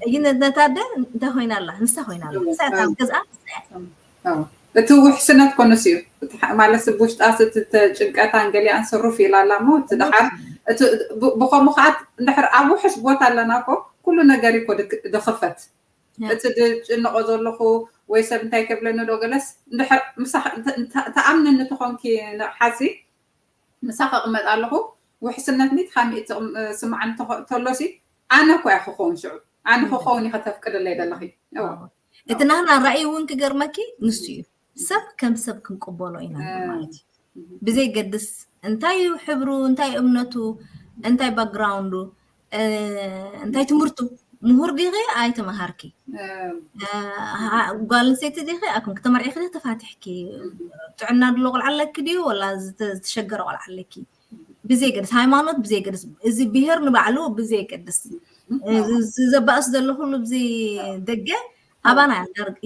እዩ ነታ ኣደ እንታይ ኮይና ኣላ ንሳ ኮይና ኣላ ንሳ እታ ገዝኣ እቲ ውሕስነት ኮኑስ እዩ ማለት ውሽጣ ጭንቀታን ገሊኣን ስሩፍ ኢላ ኣላ እሞ እቲ ደሓር ብከምኡ ከዓ እንድሕር ኣብ ውሕስ ቦታ ኣለና ኮ ኩሉ ነገር ይኮ ድኽፈት እቲ ድጭንቆ ዘለኹ ወይ ሰብ እንታይ ከብለኒ ዶ ገለስ እንድሕር ምሳኽ ተኣምንኒ ተኾንኪ ንሓሲ ምሳኽ እቕመጥ ኣለኹ ውሕስነት ሚእቲ ካብ ሚእቲ ስምዓኒ ተሎሲ ኣነ እኮ እያ ክኸውን ሽዑ ኣነ ክኸውን ኢኸ ተፍቅድለይ ዘለኺ እቲ ናህና ራእይ እውን ክገርመኪ ንሱ እዩ ሰብ ከም ሰብ ክንቅበሎ ኢና ማለት እዩ ብዘይገድስ እንታይ እዩ ሕብሩ እንታይ እምነቱ እንታይ ባክግራውንዱ እንታይ ትምህርቱ ምሁር ዲኺ ኣይተመሃርኪ ጓል ኣንስተይቲ ዲኺ ኣኩም ክተመርዒ ክዲ ተፋትሕኪ ጥዕና ድሎ ቆልዓ ኣለኪ ድዩ ወላ ዝተሸገረ ቆልዓ ኣለኪ ብዘይገድስ ሃይማኖት ብዘይገድስ እዚ ብሄር ንባዕሉ ብዘይገድስ ዘባእስ ዘሎ ኩሉ ብዚ ደገ ኣባና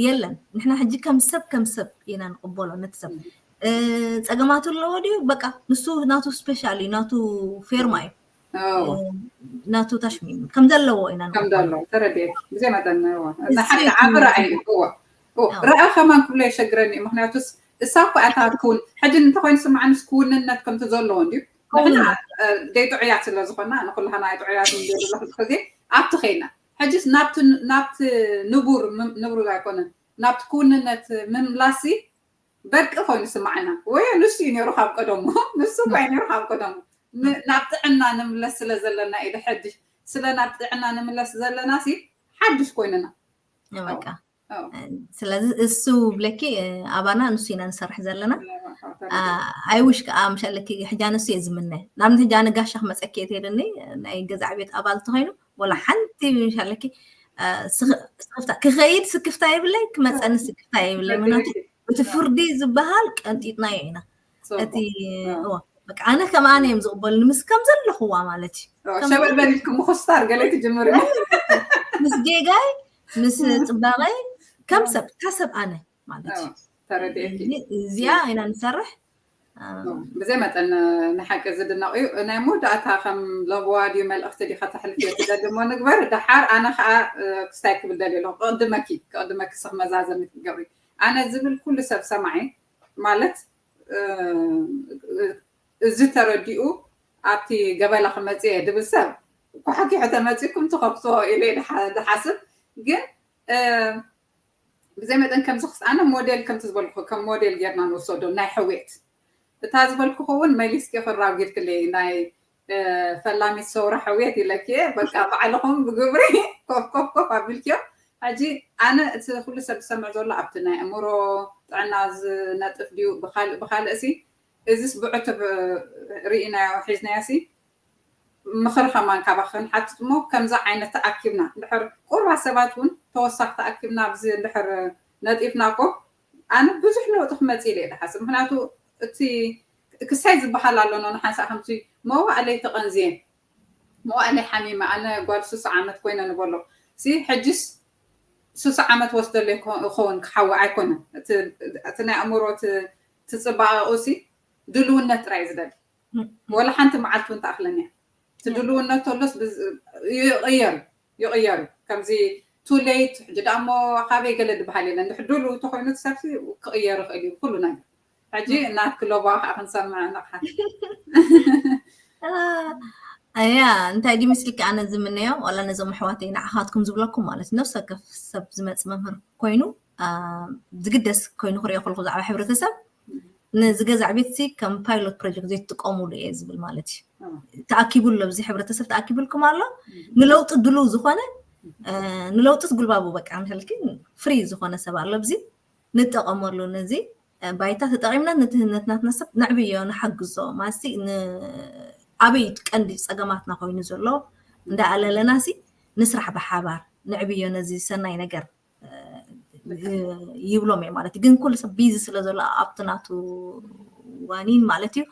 የለን ንሕና ሕጂ ከም ሰብ ከም ሰብ ኢና ንቅበሎ ነቲ ሰብ ፀገማቱ ኣለዎ ድዩ በቃ ንሱ ናቱ ስፔሻል እዩ ናቱ ፌርማ እዩ ናቱ ታሽሚም ከም ዘለዎ ኢና ከም ዘለዎ ተረድኤ ብዘይ መጠን ሓደ ዓቢ ራእይ እዩ ራእይ ከማን ክብሎ የሸግረኒ እዩ ምክንያቱስ እሳ እኮ ኣታ ትክውን ሕጂ እንተኮይኑ ስምዓንስ ክውንነት ከምቲ ዘለዎ እንድዩ ንሕና ደይጥዑያት ስለ ዝኮና ንኩላህና ኣይጥዑያት ግዜ ኣብቲ ከይና ሕጂስ ናብቲ ንቡር ንቡር ኣይኮነን ናብቲ ክውንነት ምምላሲ በቂ ኮይኑ ስማዕና ወይ ንሱ እዩ ነሩ ካብ ቀደሙ ንሱ እኳ ነሩ ካብ ቀደሙ ናብ ጥዕና ንምለስ ስለ ዘለና ኢለ ሕድሽ ስለ ናብ ጥዕና ንምለስ ዘለና ሲ ሓድሽ ኮይንና በቃ ስለዚ እሱ ብለኪ ኣባና ንሱ ኢና ንሰርሕ ዘለና ኣይውሽ ከዓ ምሻለኪ ሕጃ ንሱ እየ ዝምነ ንኣብነት ሕጃ ንጋሻ ክመፀኪ እየ ትሄደኒ ናይ ገዛ ዕቤት ኣባል ተኮይኑ ወላ ሓንቲ ምሻለኪ ክኸይድ ስክፍታ የብለይ ክመፀኒ ስክፍታ የብለይ ምክንያቱ እቲ ፍርዲ ዝበሃል ቀንጢጥናዮ ኢና እቲ በቃ ኣነ ከም ኣነ እዮም ዝቕበሉኒ ምስ ከም ዘለኹዋ ማለት እዩ ሸበል በሊልኩም ምኹስታር ገለ ትጅምር ምስ ጌጋይ ምስ ፅባቐይ ከም ሰብ እታ ሰብ ኣነ ማለት እዩ እዚኣ ኢና ንሰርሕ ብዘይ መጠን ንሓቂ ዝድነቕ እዩ ናይ መወዳእታ ከም ለበዋ ድዩ መልእኽቲ ዲኻ ተሕልፍ ትደሊ እሞ ንግበር ደሓር ኣነ ከዓ ክስታይ ክብል ደልዩ ኣለኹ ክቕድመኪ ክቕድመኪ ስኽ መዛዘሚ ክትገብሪ ኣነ ዝብል ኩሉ ሰብ ሰማዒ ማለት እዚ ተረዲኡ ኣብቲ ገበላ ክመፅእ እየ ድብል ሰብ ኳሕኪሑ ተመፂኩም ትኸፍትዎ ኢለ ድሓስብ ግን ብዘይ መጠን ከምዚ ክስኣነ ሞዴል ከምቲ ዝበልኩ ከም ሞዴል ጌርና ንወሰዶ ናይ ሕውየት እታ ዝበልኩ ከውን መሊስኪ ክራጊድክለይ ናይ ፈላሚት ሰውራ ሕውየት ኢለኪ በቃ ባዕልኹም ብግብሪ ኮፍ ኮፍ ኮፍ ኣቢልኪዮ ሕጂ ኣነ እቲ ኩሉ ሰብ ዝሰምዕ ዘሎ ኣብቲ ናይ ኣእምሮ ጥዕና ዝነጥፍ ድዩ ብካልእ ብካልእ ሲ እዚስ ብዕቱብ ርኢናዮ ሒዝናዮ ሲ ምኽሪ ከማን ካባኽን ሓትት እሞ ከምዚ ዓይነት ተኣኪብና እንድሕር ቁርባ ሰባት እውን ተወሳኺ ተኣኪብና ኣብዚ እንድሕር ነጢፍና እኮ ኣነ ብዙሕ ለውጢ ክመፅእ ኢለ ዝሓስብ። ምክንያቱ እቲ ክሳይ ዝበሃል ኣሎ ኖ ንሓንሳእ ከምዚ መዋእለይ ተቐንዝየ መዋእለይ ሓሚመ ኣነ ጓል ሱሳ ዓመት ኮይነ ንበሎ ሲ ሕጅስ ሱሳ ዓመት ወስደለይ እኸውን ክሓዊ ኣይኮነን። እቲ ናይ ኣእምሮ ትፅባቐኡ ሲ ድልውነት ጥራይ ዝደሊ ወላ ሓንቲ መዓልቲ እውን ተኣኽለኒ እያ። እቲ ድልውነት ተሎስ ይቕየር ይቕየር እዩ። ከምዚ ቱ ሌት ሕጂ ደኣ እሞ ካበይ ገለ ዝበሃል የለን። ድሕር ድልው እንተኮይኑ እቲ ሰብሲ ክቕየር ይኽእል እዩ ኩሉ ነገር። ሕጂ እናትኪ ሎባ ከዓ ክንሰምዕ ንቕሓት። እያ እንታይ ድዩ ምስልኪ ኣነ ዝምነዮ ዋላ ነዞም ኣሕዋተይ ንዓኻትኩም ዝብለኩም ማለት ነፍሲ ወከፍ ሰብ ዝመፅ መምህር ኮይኑ ዝግደስ ኮይኑ ክሪኦ ከለኩ ብዛዕባ ሕብረተሰብ ነዚ ገዛዕ ቤት ሲ ከም ፓይሎት ፕሮጀክት ዘይትጥቀሙሉ እየ ዝብል ማለት እዩ። ተኣኪቡሉ ኣብዚ ሕብረተሰብ ተኣኪቡልኩም ኣሎ ንለውጢ ድልው ዝኾነ ንለውጢ ትጉልባቡ በቃ ንሕልኪ ፍሪ ዝኾነ ሰብ ኣሎ ኣብዚ ንጠቐመሉ ነዚ ባይታ ተጠቒምና ነቲ ነትናትና ሰብ ነዕብዮ ንሓግዞ ማሲ ኣበይ ቀንዲ ፀገማትና ኮይኑ ዘሎ እንዳኣለለና ሲ ንስራሕ ብሓባር ነዕብዮ ነዚ ሰናይ ነገር ይብሎም እየ ማለት እዩ። ግን ኩሉ ሰብ ቢዚ ስለ ዘሎ ኣብቲ ናቱ ዋኒን ማለት እዩ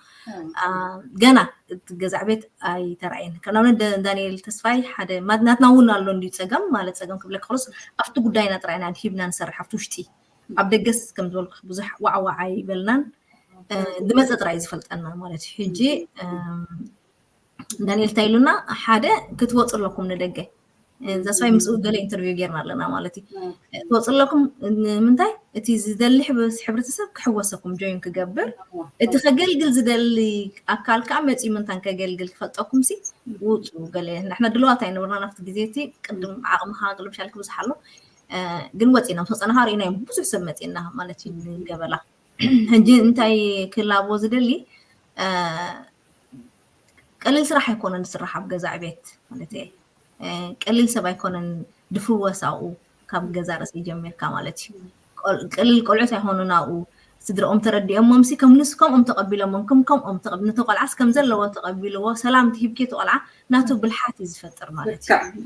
ገና እቲ ገዛዕ ቤት ኣይተራእየን። ከም ንኣብነት ዳንኤል ተስፋይ ሓደ ናትና እውን ኣሎ እንዲዩ ፀገም ማለት ፀገም ክብለካ ከሎስ ኣብቲ ጉዳይና ጥራይና ኣድሂብና ንሰርሕ ኣብቲ ውሽጢ ኣብ ደገስ ከም ዝበልኩ ብዙሕ ዋዕዋዕ ኣይበልናን ዝመፀ ጥራይ ዝፈልጠና ማለት እዩ። ሕጂ ዳንኤል እንታይ ኢሉና ሓደ ክትወፁ ኣለኩም ንደገ ዛስዋይ ምስኡ ገለ ኢንተርቪው ጌርና ኣለና ማለት እዩ። ትወፁ ኣለኩም ንምንታይ እቲ ዝደሊ ሕብረተሰብ ክሕወሰኩም ጆይን ክገብር እቲ ከገልግል ዝደሊ ኣካል ከዓ መፂኡ ምንታን ከገልግል ክፈልጠኩም ሲ ውፁ ገለ ንሕና ድልዋት ኣይነበርና ናብቲ ግዜ እቲ ቅድም ዓቕምካ ግልብሻልክ ብዙሕ ኣሎ ግን ወፂና ምስ ወፀና ርኢናዮም ብዙሕ ሰብ መፂና ማለት እዩ ንገበላ ሕጂ እንታይ ክላቦ ዝደሊ ቀሊል ስራሕ ኣይኮነን ዝስራሕ ኣብ ገዛ ዕቤት ማለት እየ ቀሊል ሰብ ኣይኮነን ድፍወስ ኣብኡ ካብ ገዛ ርእሲ ጀሚርካ ማለት እዩ ቀሊል ቆልዑት ኣይኮኑን ኣብኡ ስድረኦም ተረዲኦሞም ሲ ከም ንስ ከምኦም ተቐቢሎሞም ከም ከምኦም ነቲ ቆልዓስ ከም ዘለዎ ተቐቢልዎ ሰላም ትሂብኪ እቲ ቆልዓ ናቱ ብልሓት እዩ ዝፈጥር ማለት እዩ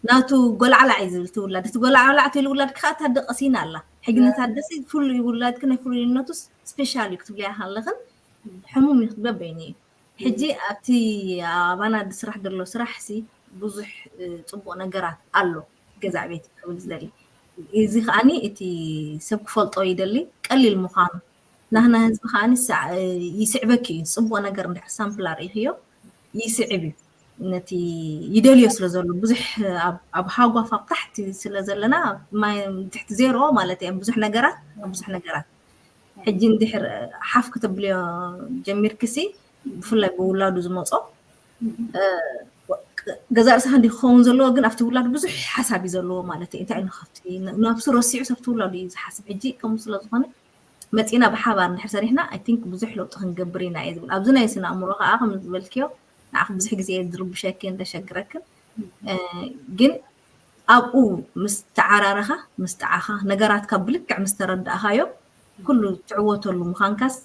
ናቱ ጎላዕላዕ እዩ ዝብል ትውላድ እቲ ጎላዕላዕ ትብል ውላድ ክኣታ ደቀሲና ኣላ ሕጂ ነታ ደሲ ፍሉይ ውላድኪ ናይ ፍሉይነቱስ ስፔሻል እዩ ክትብልያ ከለኽን ሕሙም እዩ ክትበበይኒ እዩ ሕጂ ኣብቲ ኣባና ዝስራሕ ዘሎ ስራሕ ሲ ብዙሕ ፅቡቅ ነገራት ኣሎ ገዛ ቤት ክብል ዝደሊ እዚ ከዓኒ እቲ ሰብ ክፈልጦ ይደሊ ቀሊል ምዃኑ ናህና ህዝቢ ከዓኒ ይስዕበኪ እዩ ፅቡቅ ነገር እንድሕር ሳምፕል ኣርእኽዮ ይስዕብ እዩ ነቲ ይደልዮ ስለ ዘሎ ብዙሕ ኣብ ሃጓፍ ኣብ ታሕቲ ስለ ዘለና ማይ ትሕቲ ዜሮ ማለት እየ ብዙሕ ነገራት ብዙሕ ነገራት ሕጂ እንድሕር ሓፍ ከተብልዮ ጀሚርክሲ ብፍላይ ብውላዱ ዝመፆ ገዛ ርእስኻ እንዲ ክኸውን ዘለዎ ግን ኣብቲ ውላድ ብዙሕ ሓሳብ እዩ ዘለዎ ማለት እዩ እንታይ ንከፍቲ ነብሱ ረሲዑ ሰብቲ ውላዱ እዩ ዝሓስብ ሕጂ ከምኡ ስለ ዝኾነ መፂና ብሓባር እንድሕር ሰሪሕና ኣይ ቲንክ ብዙሕ ለውጢ ክንገብር ኢና እየ ዝብል ኣብዚ ናይ ስነ ኣእምሮ ከዓ ከም ዝበልክዮ ንዓኽ ብዙሕ ግዜ እየ ዝርብሸክን ዘሸግረክን ግን ኣብኡ ምስ ተዓራረኻ ምስ ጠዓኻ ነገራትካ ብልክዕ ምስ ተረዳእኻዮ ኩሉ ትዕወተሉ ምዃንካስ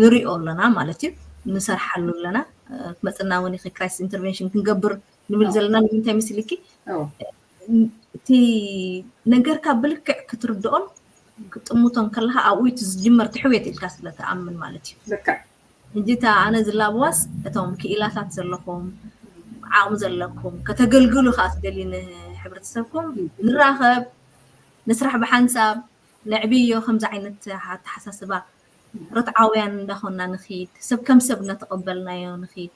ንሪኦ ኣለና ማለት እዩ ንሰርሓሉ ኣለና ክመፅና እውን ይኽእል ክራይሲስ ኢንተርቨንሽን ክንገብር ንብል ዘለና ንምንታይ ምስልኪ እቲ ነገርካ ብልክዕ ክትርድኦን ክጥምቶን ከለካ ኣብኡ እቲ ዝጅመር ትሕውየት ኢልካ ስለ ትኣምን ማለት እዩ ሕጂ እታ ኣነ ዝላብዋስ እቶም ክኢላታት ዘለኹም ዓቕሚ ዘለኩም ከተገልግሉ ከዓ ትደልዩ ንሕብረተሰብኩም ንራኸብ ንስራሕ ብሓንሳብ ነዕብዮ ከምዚ ዓይነት ኣተሓሳስባ ርትዓውያን እንዳኾንና ንኺድ ሰብ ከም ሰብ እናተቐበልናዮ ንኺድ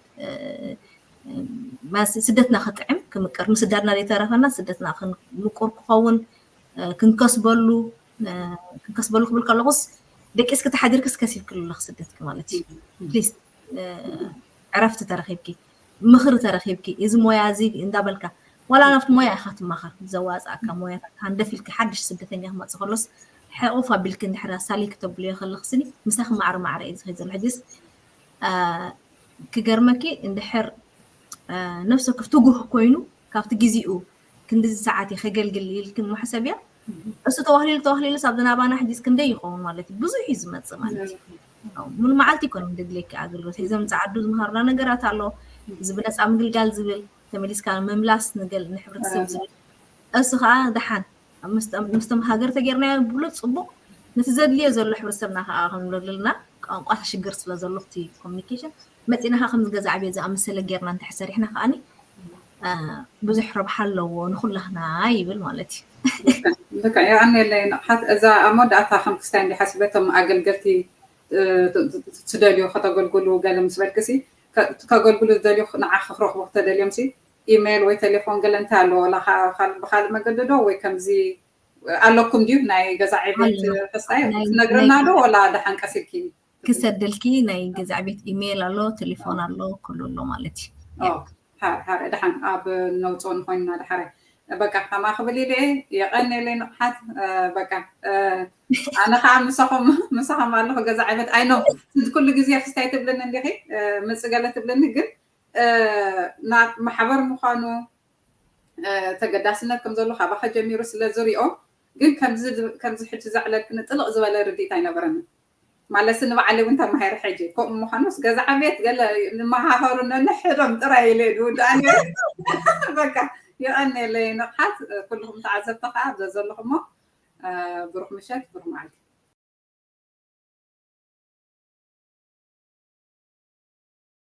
ስደትና ክጥዕም ክምቅር ምስዳድና ዘይተረፈና ስደትና ምቁር ክኸውን ክንከስበሉ ክንከስበሉ ክብል ከለኹስ ደቂስኪ ተሓዲርክስ ከሲብክሉ ኣለኽ ስደትኪ ማለት እዩ ፕሊስ ዕረፍቲ ተረኺብኪ ምኽሪ ተረኺብኪ እዚ ሞያ እዚ እንዳበልካ ዋላ ናብቲ ሞያ ኢኻ ትማኸር ዘዋፅኣካ ሞያታት ሃንደፍ ኢልኪ ሓድሽ ስደተኛ ክመፅእ ከሎስ ሕቑፍ ኣቢልኪ እንድሕር ኣሳሊ ክተብልዮ ከለኽስኒ ምሳኺ ማዕረ ማዕረ እዩ ዝኸይድ ዘሎ ሕጅስ ክገርመኪ እንድሕር ነፍሲ ወከፍ ትጉህ ኮይኑ ካብቲ ግዜኡ ክንድዚ ሰዓት እየ ከገልግል ኢልክን መሕሰብያ እሱ ተዋህሊሉ ተዋህሊሉስ ኣብዚ ናባና ሕጂስ ክንደይ ይኸውን ማለት እዩ ብዙሕ እዩ ዝመፅእ ማለት እዩ ሙሉ መዓልቲ ይኮነ ደድልየኪ ኣገልግሎት ሒዞም ፃዓዱ ዝምሃሩና ነገራት ኣሎ። እዚ ብነፃ ምግልጋል ዝብል ተመሊስካ ምምላስ ንገል ንሕብረተሰብ ዝብል እሱ ከዓ ደሓን ምስቶም ሃገር ተጌርናዮ ብሎ ፅቡቅ ነቲ ዘድልዮ ዘሎ ሕብረተሰብና ከዓ ክንብለልና ቋንቋ ሽግር ስለ ዘሎ እቲ ኮሚኒኬሽን መፂና ከዓ ከምዚ ገዛ ዕቤት ዝኣመሰለ ጌርና እንተሕሰሪሕና ከዓኒ ብዙሕ ረብሓ ኣለዎ ንኩላህና ይብል ማለት እዩ። ልክዕ የቐንየለይ ንቕሓት እዛ ኣብ መወዳእታ ከም ክስታይ እንዲ ሓሲበቶም ኣገልገልቲ ትደልዩ ከተገልግሉ ገለ ምስ በልክሲ ከገልግሉ ዝደልዩ ንዓ ክረኽቡ ክተደልዮም ሲ ኢሜይል ወይ ቴሌፎን ገለ እንታይ ኣለዎ ብካልእ መገዲ ዶ ወይ ከምዚ ኣለኩም ድዩ ናይ ገዛ ዕቤት ክስታይ ትነግርና ዶ ወላ ደሓን ቀሲልኪ ክሰደልኪ ናይ ገዛ ዕቤት ኢሜይል ኣሎ ቴሌፎን ኣሎ ኩሉ ኣሎ ማለት እዩ። ሓረ ደሓን ኣብ ነውፅኦ ንኮይንና ድሓረ በቃ ከማ ክብል ኢለ የቐንየለይ ንቕሓት በቃ ኣነ ከዓ ምሳኹም ምሳኹም ኣለኹ ገዛ ዕቤት ኣይኖ ኩሉ ግዜ ክስታይ ትብልኒ እንዲኺ ምፅእ ገለ ትብልኒ ግን ናብ ማሕበር ምዃኑ ተገዳስነት ከም ዘሎ ካባኸ ጀሚሩ ስለ ዝሪኦ ግን ከምዚ ሕጂ ዘዕለልክኒ ጥልቕ ዝበለ ርድኢት ኣይነበረንን። ማለትሲ ንባዕለይ እውን ተማሂረ ሕጂ ከምኡ ምዃኑስ ገዛ ዕቤት ገለ ንመሃሃሩ ነንሕዶም ጥራይ ኢለ ድውዳኣ ነይረ። በቃ የቐንየለይ ንቕሓት ኩልኹም ተዓዘብቲ ከዓ ኣብዛ ዘለኹሞ ብሩኽ ምሸት ብሩኽ መዓልቲ።